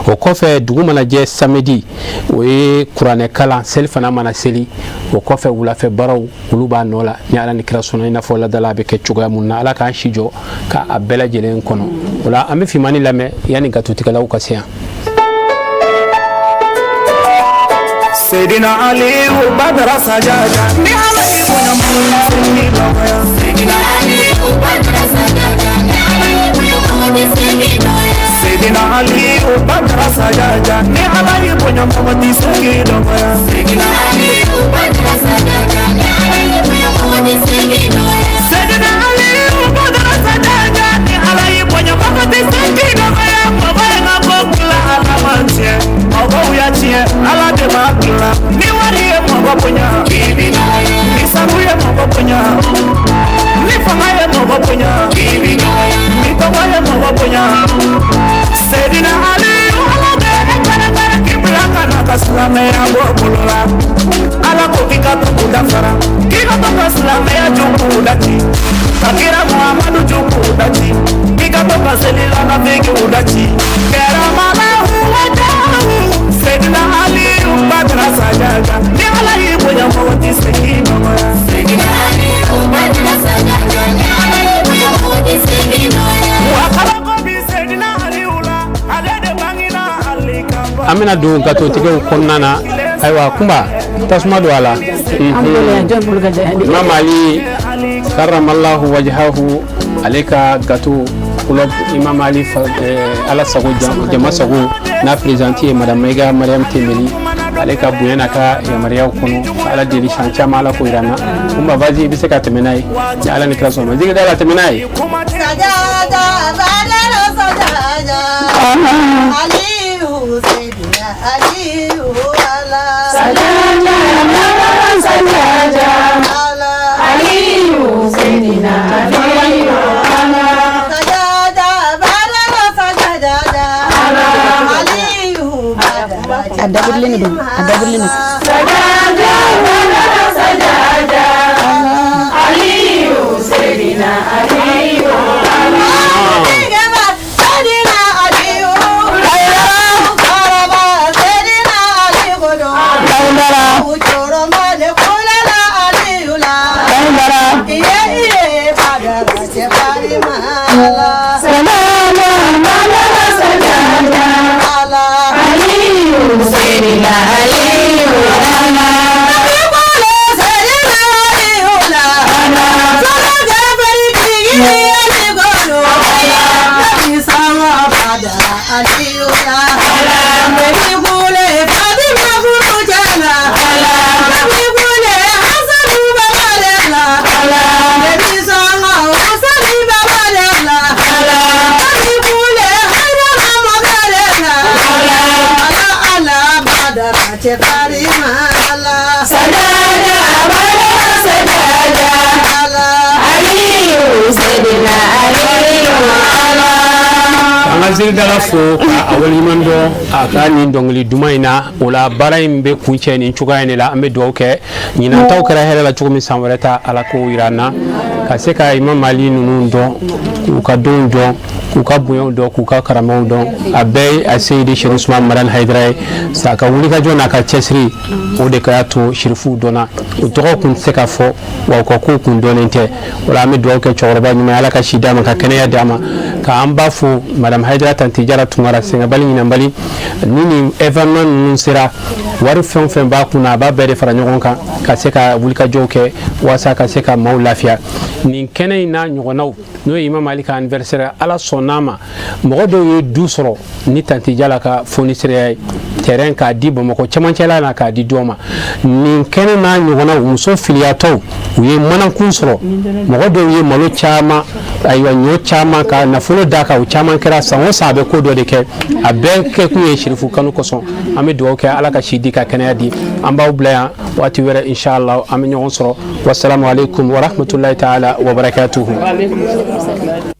O kɔfɛ, dugu mana jɛ samedi, o ye kuranɛ kalan. Seli fana mana seli, o kɔfɛ wulafɛ baaraw, olu b'a nɔ la, ni Ala ni kira sɔnna, i n'a fɔ ladala a bɛ kɛ cogoya mun na. Ala k'an si jɔ ka a bɛɛ lajɛlen kɔnɔ. O la, an bɛ Fimani lamɛn yanni gatotigɛlaw ka se yan. Seydina Aliyu Badara Sajaja, ni Ala y'i bonya, mɔgɔ tɛ se k'i dɔgɔya. Seydina Aliyu Badara Sajaja, ni Ala y'i bonya, mɔgɔ tɛ se k'i dɔgɔya. Seydina Aliyu Badara Sajaja, ni Ala y'i bonya, mɔgɔ tɛ se k'i dɔgɔya. Seydina Aliyu Badara Sajaja, ni Ala y'i bonya, mɔgɔ tɛ se k'i dɔgɔya. Seydina Aliyu Badara Sajaja, ni Ala y'i bonya, mɔgɔ tɛ se k'i dɔgɔya. Mɔgɔ ye n ka ko dilan, Ala ma tiɲɛ. Mɔgɔw y'a tiɲɛ, Ala de b'a dilan. Ni wari ye mɔgɔ bonya, K'i bi dɔgɔya. ni sanu ye mɔgɔ bonya, ni fanga ye mɔgɔ bonya, K'i bi dɔgɔya. ni tɔgɔ ye mɔgɔ bonya. Seydina Aliyu, Ala bɛ e kɛrɛfɛ k'i bila ka na ka silamɛya bɔ bolo la. Ala ko k'i ka to k'u dafara, k'i ka to ka silamɛya ju k'u daci, ka kira Muhamadu ju k'u daci, k'i ka to ka selila nafigiw daci. Kɛrɛmala wajahu Seydina Aliyu Badara Sajaja, ni Ala y'i bonya, mɔgɔ tɛ se k'i nɔgɔya. Seydina Aliyu Badara Sajaja, ni Ala y'i bonya, mɔgɔ tɛ se k'i dɔgɔya. Wa kabako bi Seydina Aliyu la, ale de bangena Ali kaba. An bɛna don gatotigɛw kɔnɔna na. Ayiwa, Kunba, tasuma don a la. Imam Ali karamallahu wajhahu, ale ka gato club Imam Ali, Ala sago jama sago, n'a présidente ye madame Mayiga Mariam Tembeli, ale ka bonya n'a ka yamaruyaw kɔnɔ, ka Ala deli san caman, Ala k'o yira an na. Kunba, vas-y, i bɛ se ka tɛmɛ n'a ye ni Ala ni kira sɔnna ma. Jigi da la, tɛmɛ n'a ye. Sajaja, Badara Sajaja, Aliyu Seydina Aliyu Ala. Sajaja, Badara Sajaja, Ala. Aliyu Seydina Aliyu Ala. Sajaja, Badara Sajaja, Aliyu Badara. A dabirilen de don, a dabirilen don. Sajaja, Badara Sajaja, Aliyu Seydina Aliyu Ala. Seydina Seydina Aliyu. Karaba Seydina Aliyu kodo. Ucoroma de kulala Aliyu la. Iye iye Badara cɛ farima la. Sajaja, Badara Sajaja, Ala. Aliyu Seydina Aliyu Ala. Seydina Aliyu la. Sɔrɔkɛ bɛri tigi Ali kodo. Nabi sama Badara Aliyu la. Nabi kule Fatima furu cɛ la. Nabi kule Hasanu babale la. Nabi sanga Husani babale la. Nabi kule Haidara mabale la. Ala ala Badara cɛ farima la. Sajaja, Badara Sajaja, Ala. Aliyu Seydina Aliyu Ala. An ka ziridala fo ka a waleɲuman dɔn a ka nin dɔnkili duman in na. O la, baara in bɛ kuncɛ nin cogoya in de la. An bɛ dugawu kɛ, ɲinan taw kɛra hɛrɛ la cogo min, san wɛrɛ ta, Ala k'o yira an na, ka se ka Imam Ali ninnu dɔn, k'u ka donw dɔn, k'u ka bonyaw dɔn, k'u ka karamaw dɔn. A bɛɛ ye a Seyidi Seku Usman Madani Hayidara ye sa. A ka wulikajɔ n'a ka cɛsiri, o de ka to sirifuw dɔnna. U tɔgɔ kun tɛ se ka fɔ wa, u ka kow kun dɔnnen tɛ. O la, an bɛ dugawu kɛ cɛkɔrɔba ɲuman ye, Ala ka si d'a ma, ka kɛnɛya d'a ma. K'an ba fo, madame Hayidara Tanti Jara Tunkara, sɛgɛnbali ɲinanbali. Ni nin événement ninnu sera, wari fɛn o fɛn b'a kunna, a b'a bɛɛ de fara ɲɔgɔn kan ka se ka wulikajɔw kɛ walasa ka se ka maaw lafiya. Nin kɛnɛ in n'a ɲɔgɔnnaw, n'o ye Imam Ali ka anniversaire, Ala sɔnn'a ma, mɔgɔ dɔw ye du sɔrɔ ni Tanti Jala ka fonisɛrɛya ye, terrain k'a di Bamakɔ cɛmancɛla la, k'a di dɔw ma. Nin kɛnɛ n'a ɲɔgɔnnaw, muso filiyatɔw, u ye manakun sɔrɔ. Mɔgɔ dɔw ye malo caman Ayiwa, ɲɔ caman ka nafolo d'a kan, o caman kɛra. San o san a bɛ ko dɔ de kɛ, a bɛɛ kɛkun ye Sirifu kanu kosɔn. An bɛ dugawu kɛ, Ala ka si di, ka kɛnɛya di. An b'aw bila yan. Waati wɛrɛ, inshallah, an bɛ ɲɔgɔn sɔrɔ. Wasalamu aleykum warahmatulahi taala wabarakatuhu.